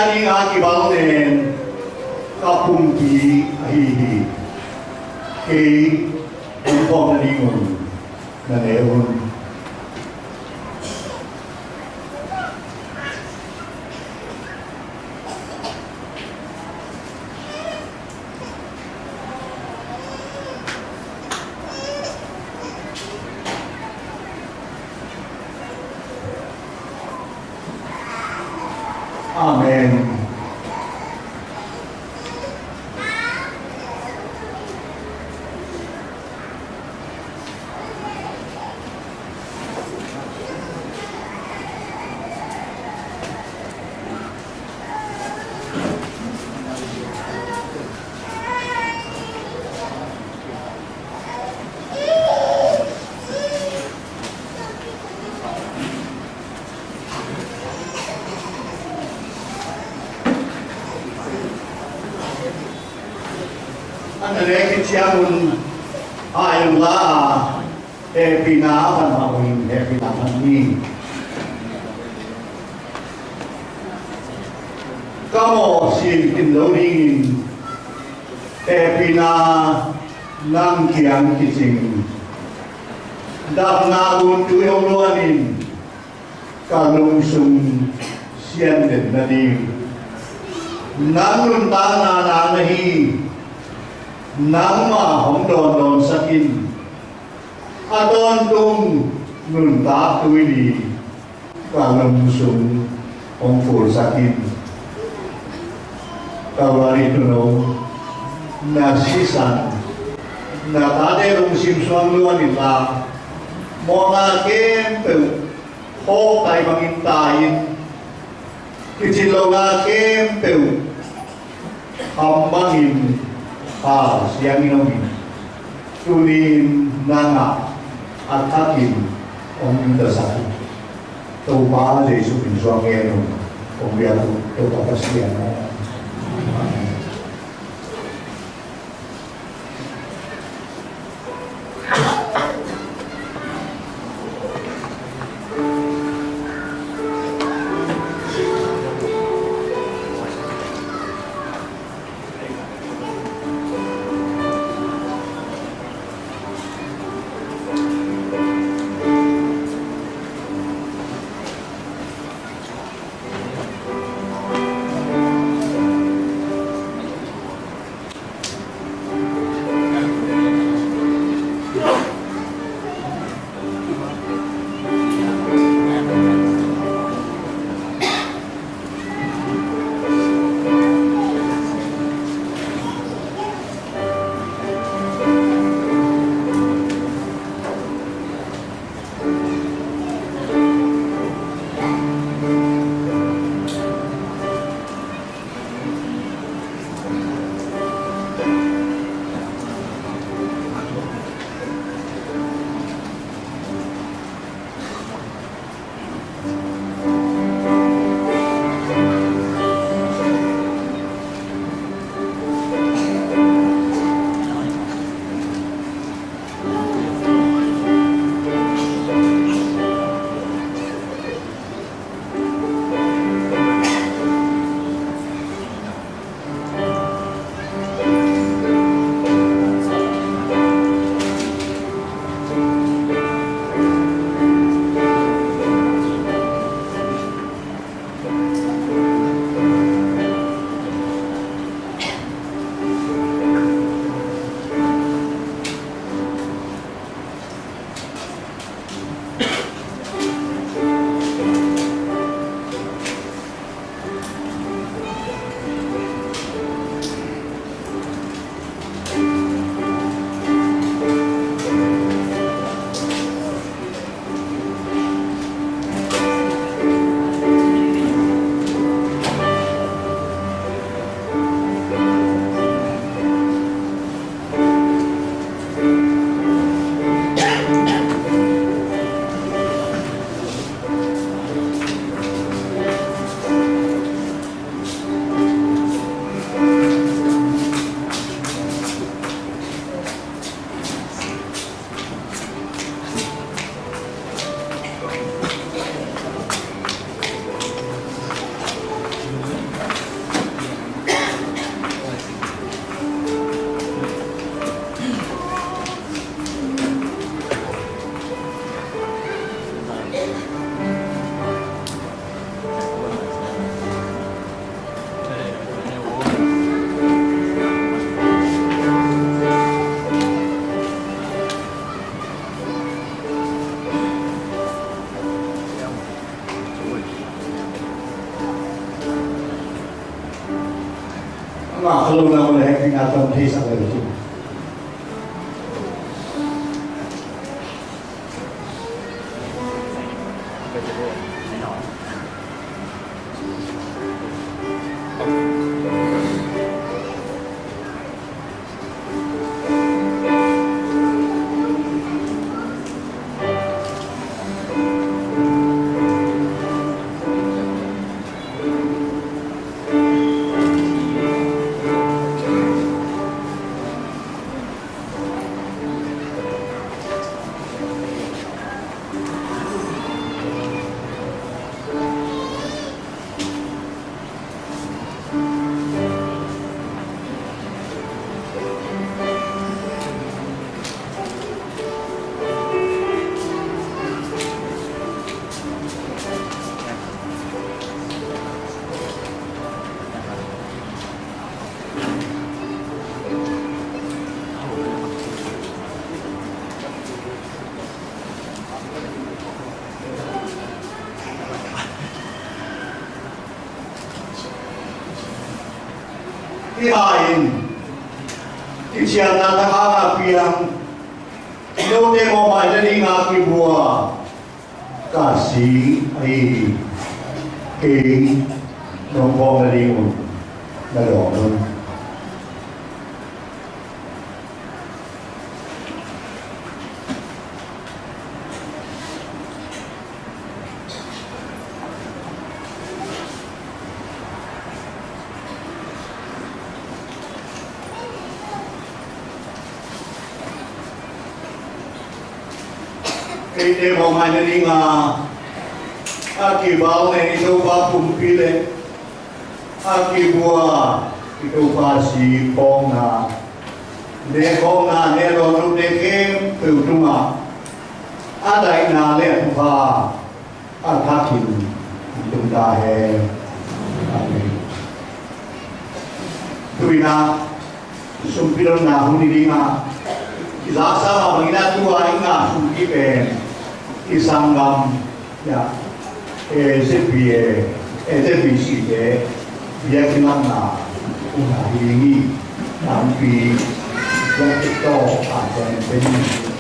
Ning a kibang nen ka pumpi ahi hi. Kei hong phawk nadingun na ne un. Amen. An a nek hi ciangun a eng la a, hehpihna a pan mah ungin hehpihna pan ni. Ka mawh sin kin lo dingin hehpihna nang kiang kicing. Dapna gun tui hong luanin ka lungsung sian den nading. Nang nuntakna na na hi, nangmah hong dawndawnsak in. A tawntung nuntak tuili ka lungsung hong pulsak in. Kalvari tuuno, na sisan, na tate lungsim suang luan inla, mawhna khempeuh hawk tai bangin tai in, kicin lohna khempeuh ham bangin hal siangin om in. Tuni-in nangah a thakin hong dingtasak in. Topa Jesuh min suang ngen un. Kong biak uh Topa Pasian aw. Mah kha lo na, mawle, hekpihna tam theisak le uh cin. Hih lai-in kiciamna thakhat a piang, note mawhmaina dingin kibua Kasi ahi hi. Kei nong phawkna dingun na dawng un. Eite mawhmaina dingin a kibau ne i Topa pumpi le a kibua i Topa si khawmna, ne khawmna, ne a dawn lote khempeuh tungah a daihna le a thupha a thakin i tung ta hen. Amen. Tu-in ah sumpi lotna hun hi ding a, i zaksa mah bangin ah tu-a i ngah sumpi pen i sanggam, ya, A Z B A, A Z B C te biakinnna hun ah hi ding hi. Tampi biakinn tawh a pen pen hi.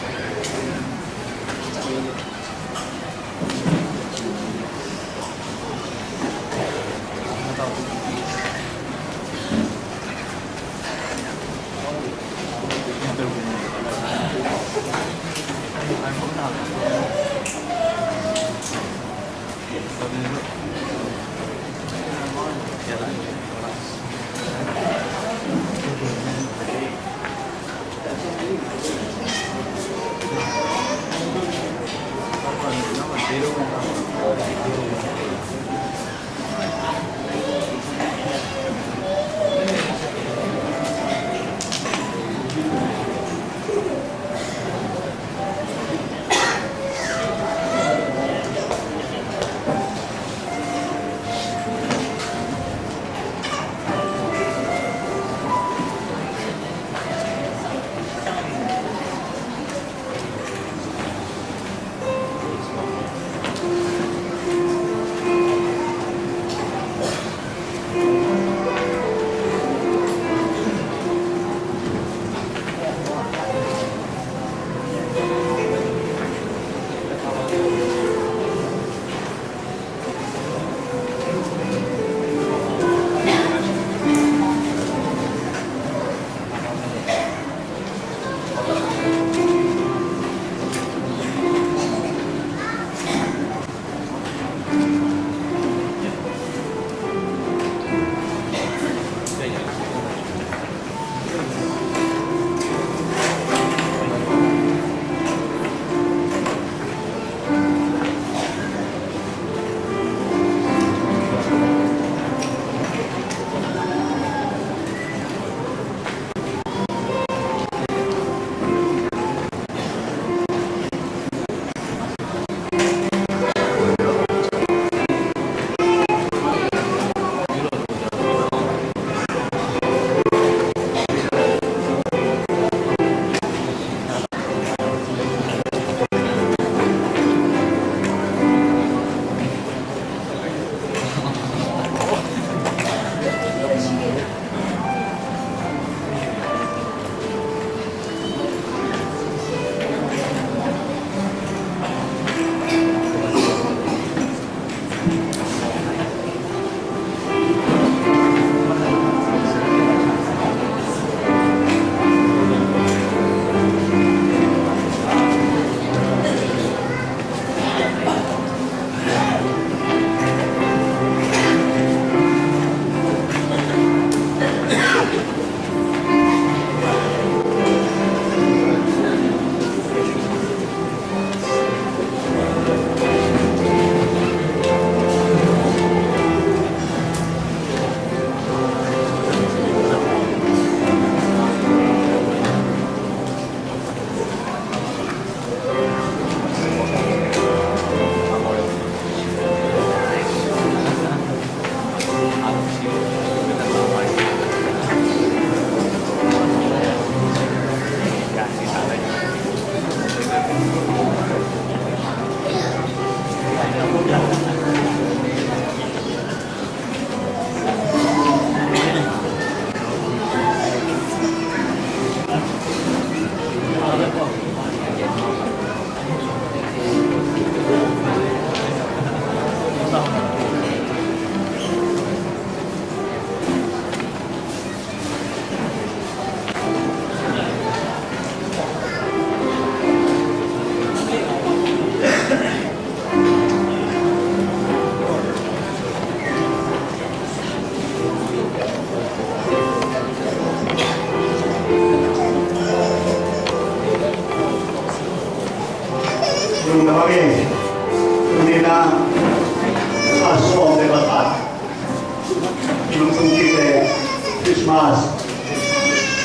Mas.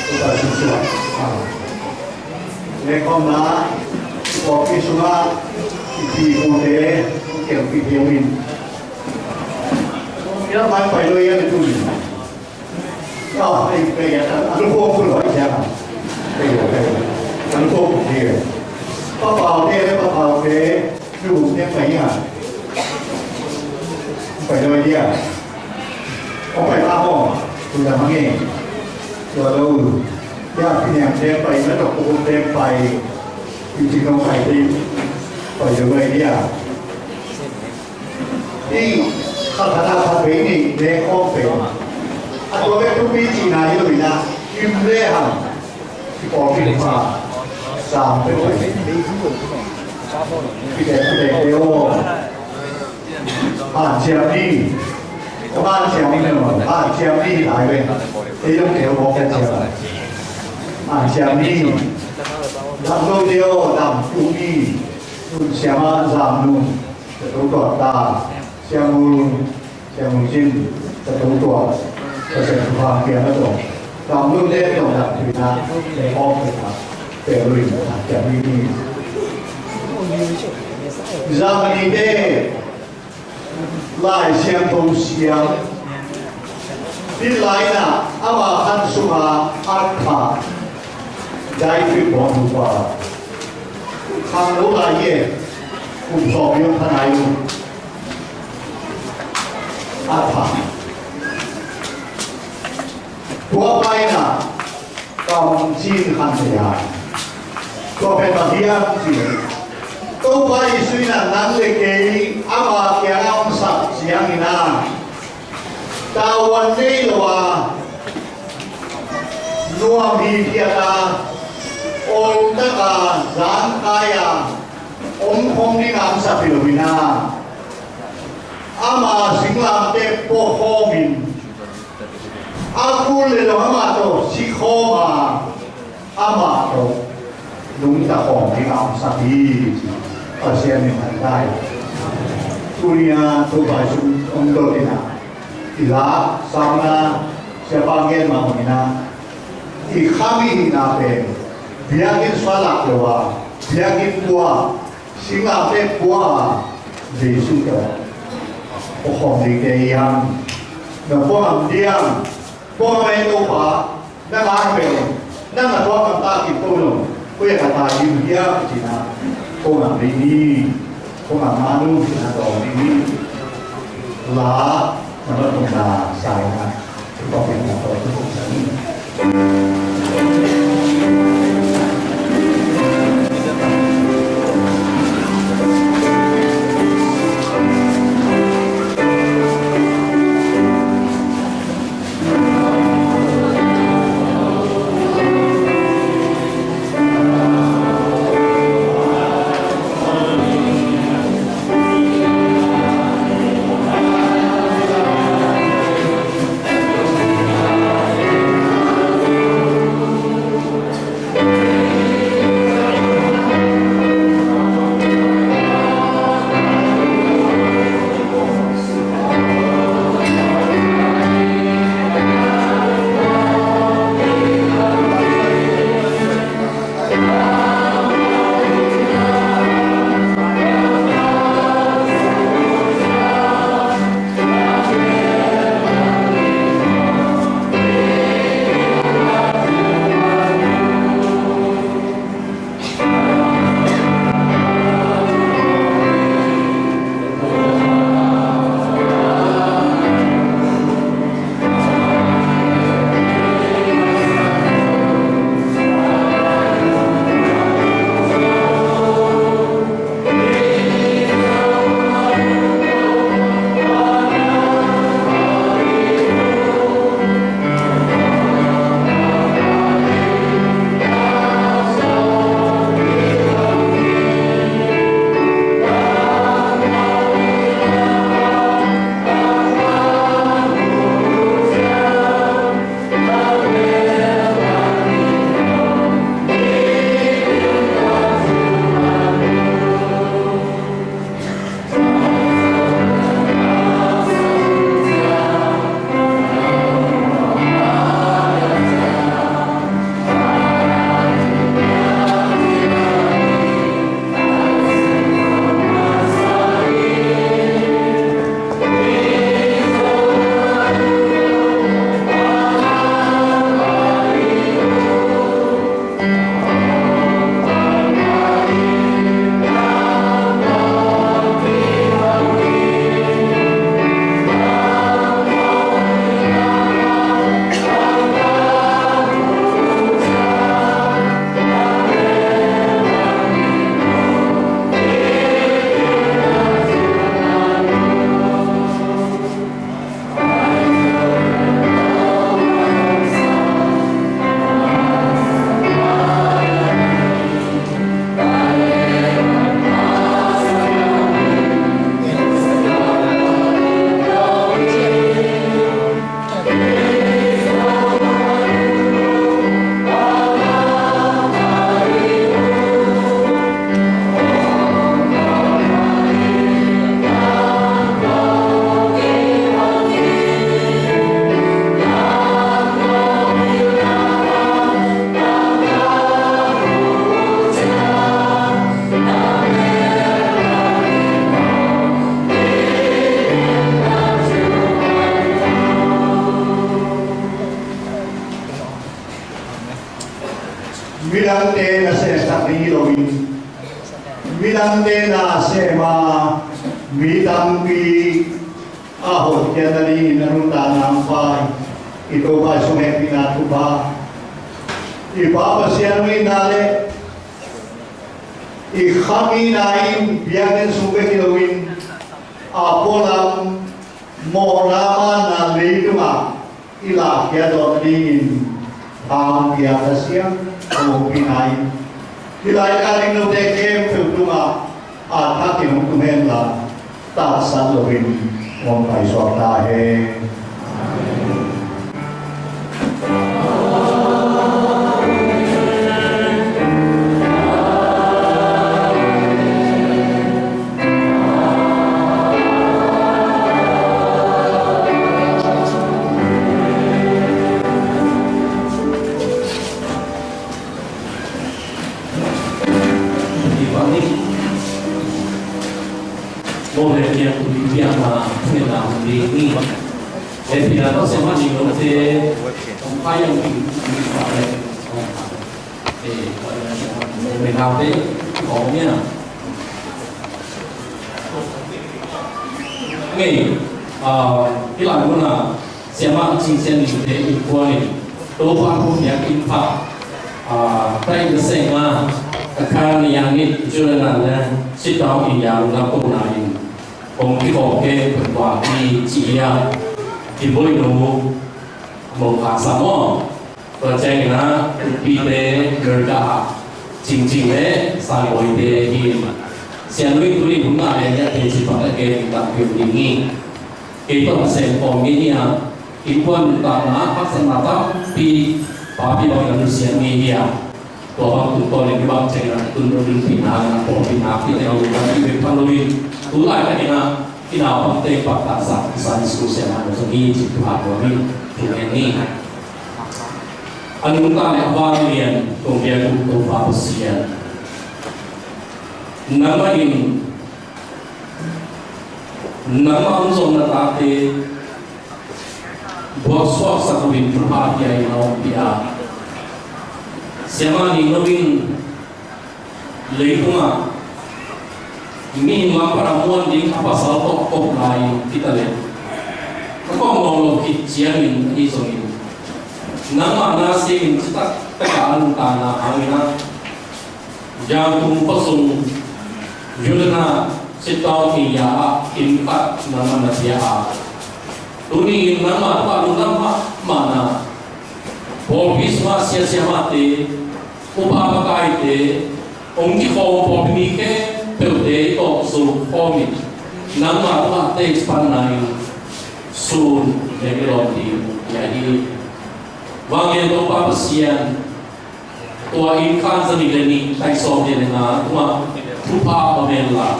Tupa sungsuak. Lekhawmna pawlpi sungah i pi kote kiang pi kiang in. Ia mai pai lo ia le tu ni. Ia ai pe ia anu ko ku lo ia. Pe ia pe. Anu ko ku dia. Papa ote, papa ote. Lu ne pai ia. Pai lo ia. Ong pai ta ho, tu da mange. Tua lo, ya piniang te pai, na tok kum te pai, pi cik nong pai te, pai lo pai dia. Ni, kha kha ta kha pe ni, le kong pe. A tua pe tu pi cik na yo na, im le ham. Kipawlpi pa sam pe pe. Pite pite te o. Hanciam ni. Hanciam ni lo. Hanciam ni lai ve. Ei lo te o kan ciam. Hanciam ni. Dam lo te o dam tu ni. Nun siam a zam nun. Te tu tuak ta. Siam nun. Siang Hong Cin, Ka Tung Tuang, Ka Siang Thu Phang Piang a tawh, Kam Lun te tawh dak tuina, le awk tuina, Pek Lun a kiang mi mi. Zamani te, Lai Siangtho siam, Pi Lai na, ama khan sunga, at pha, dai pi bawng lu pa, khang lo lai ye, kum sawm yong pha nai lu. A pha. Tua paina kam cin khan thei a. Tua pen bang hiam cih leh, Topa Jesuh in a nang le kei ama kiangah hong sak ciangin a, tavuan nei lo a, nuam hi phiat a, oltak a, zangkai a, om khawm ding a hong sak hi lo in a, ama singlamteh puak khawmin, a kul le lo amah tawh si khawm a, amah tawh nungta khawm ding a hong sak hi, ci Pasian min thang ta hi. Tuni a Topa Jesuh hong dot in a, i la, Samuel, siapa gen mah bangin a, i kha mihihna pen biakinn sungah lak lo a, biakinn pua, singlamteh pua a, Jesuh tawh pua khawm ding te hiam? Na pua ngam diam? Pua ngam ei Topa, nang a hong bel, nang na pua ngam ta kik ko lo, koi a ka ta ding hiam? Ci-in a pua ngam ding hi. Pua ngam mah nu ci-in a dawng ding hi. La, na mat tung na sa in a. Midangte na semsak ding hi loin, midangte na sem a, mi tampi a hotkhiat nadingin a nuntakna hong pia i Topa Jesuh hehpihna thupha, i Pa Pasian hong itna le i khamina in biakinn sung bek hi loin a pualam mawhna manna leitungah i lahkhiat zawh nadingin thangpiak Pasian hong pia in, hih lai-ah ding note khempeuh tungah a thakin hong tung henla, tatsat loin hong paisuak ta hen. Ngei, ah, hih lai munah Siamah Cing Sian Lim te innkuan in Topa thu biakinn pha, ah, taih na seng a, a khan ni yang it Juliana le sit down in yang na ko na in kong kikhawm ke put wa ki ci a, Kimboih nu Mo Kha Sam aw. Tua ciangin ah, Pite America ah, Cingcing le Sangawite hi. Sian Lui tuni hun ngah le ngiat hi ci pak a gen tampi um ding hi. Kei tawh a sem kawm mi hi a, innkuan nuntakna haksatna tampi papi bangin a nusiat mi hi a, tua bang tungtawnin hih bang ciangin a tun dodunpihna, pawlpihna, pite a lungdam i bek phan loin, tu laitakin ah i naupangte pahtaksak i Sunday school siamah zong hi cih thu hang nuam in thungen ni. A nungta le a vanglian kong biak uh Topa Pasian, nangmah in, nangmah hong zong na tate buaksuaksak loin thupha pia in a hong pia. Siamah Ning Lo in leitungah mihing lam pan a muan ding a pasal tawh kop lai in hi ta leh, a kop nawn lo khit ciangin ahi zongin, nangmah na simin citak taka a nuntakna hangin ah Yangon khuasung Juliana sit down area ah inn khat nangmah na pia a, tuni in nangmah tungah lungdam mahmahna, pawlpi sungah sia siamahte, upa makaite, hong kikhawm pawlpi mi khempeuhte i tawh zo khawm in, nangmah tungah teipanna in sun lem i lawm ding hi a hi. Vanglian Topa Pasian, tua inn khan za nih le nih, taih sawm nih le nga tungah thupha om hen la,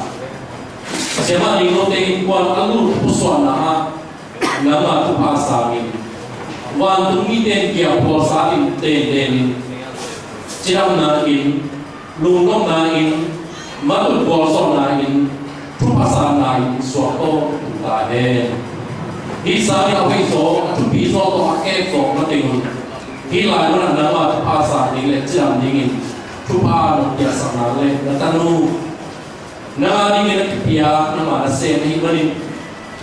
Siamah Ning Lo te innkuan a lut pusuahna ah nangmah thupha sangin, vantung mite in kiang phualsa in tenden in, cidamna in, lungnopna in, matut gualzawhna in, thupha sanna in suak tawh tung ta hen. Hih sangin a hoih zaw, a thupi zaw tawh a kek zawh na teng un, hih lai munah nangmah thupha sa ding le cidam dingin thupha nong piaksakna le na tanu, nang a dingin a kipia nangmah nasem ahih manin,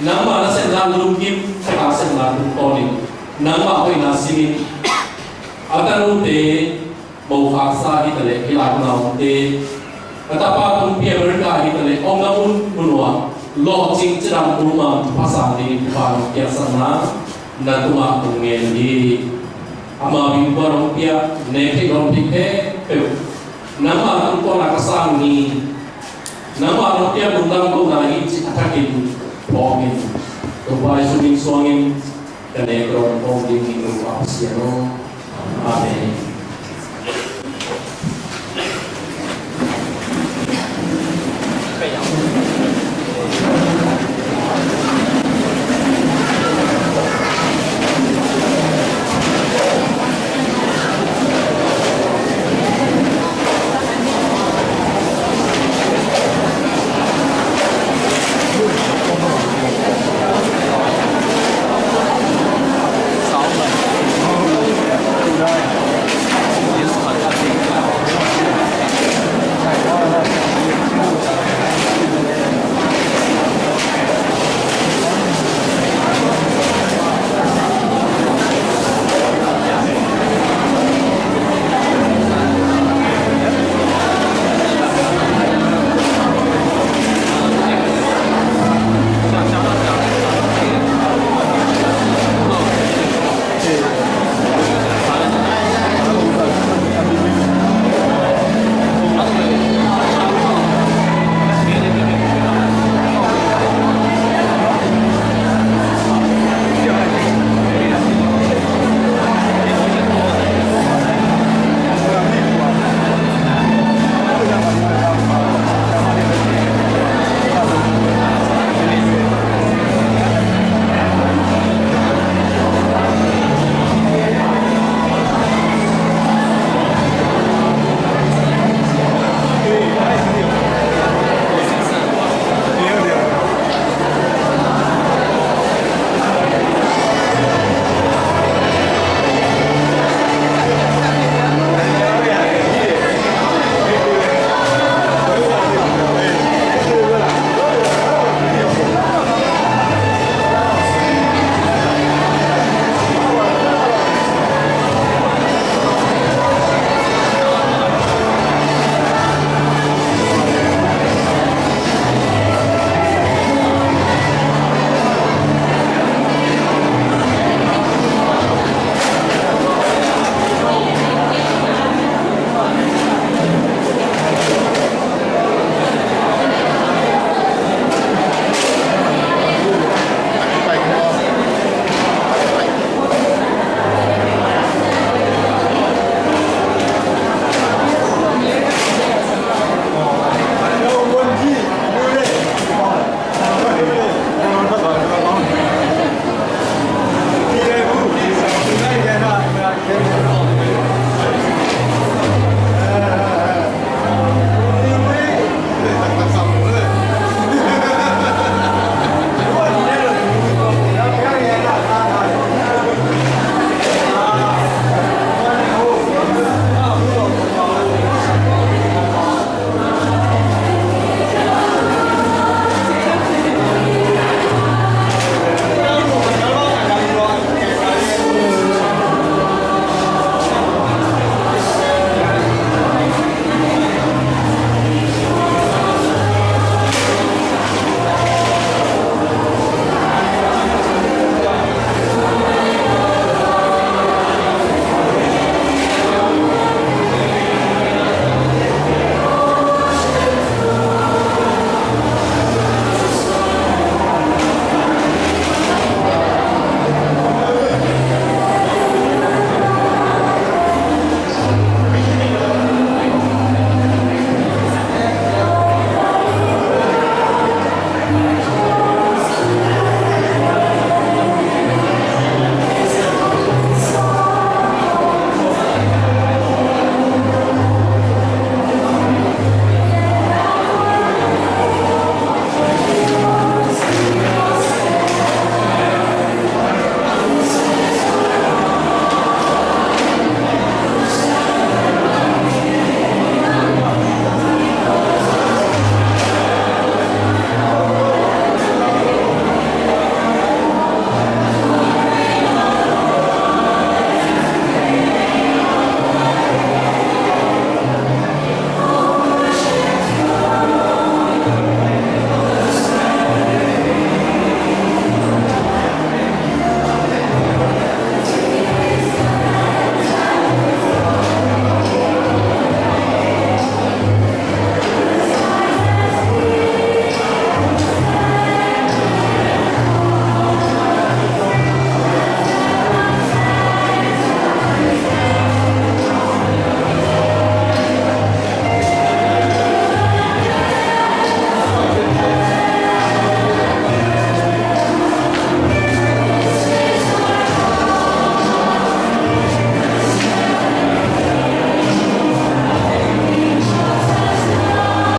nangmah nasemna lungkim taka semna tungtawnin, nangmah hoihna simin a tanute Mo Kha Sa hi ta leh hih lai munah omte, a tapa Tung Pi America hi ta leh omna munmun uah lawhcing cidam mumal thupha sang dingin thupha nong piaksakna na tungah kong ngen hi. Ama innkuan hong piak, nek theih lo hong theih khempeuh nangmah tungtawna ka sang hi. Nangmah hong piak lungdam kohna hi cih a thakin phawkin, Topa Jesuh min suangin ka nek ka dawn khawm ding hi. Topa Pasian aw. Amen.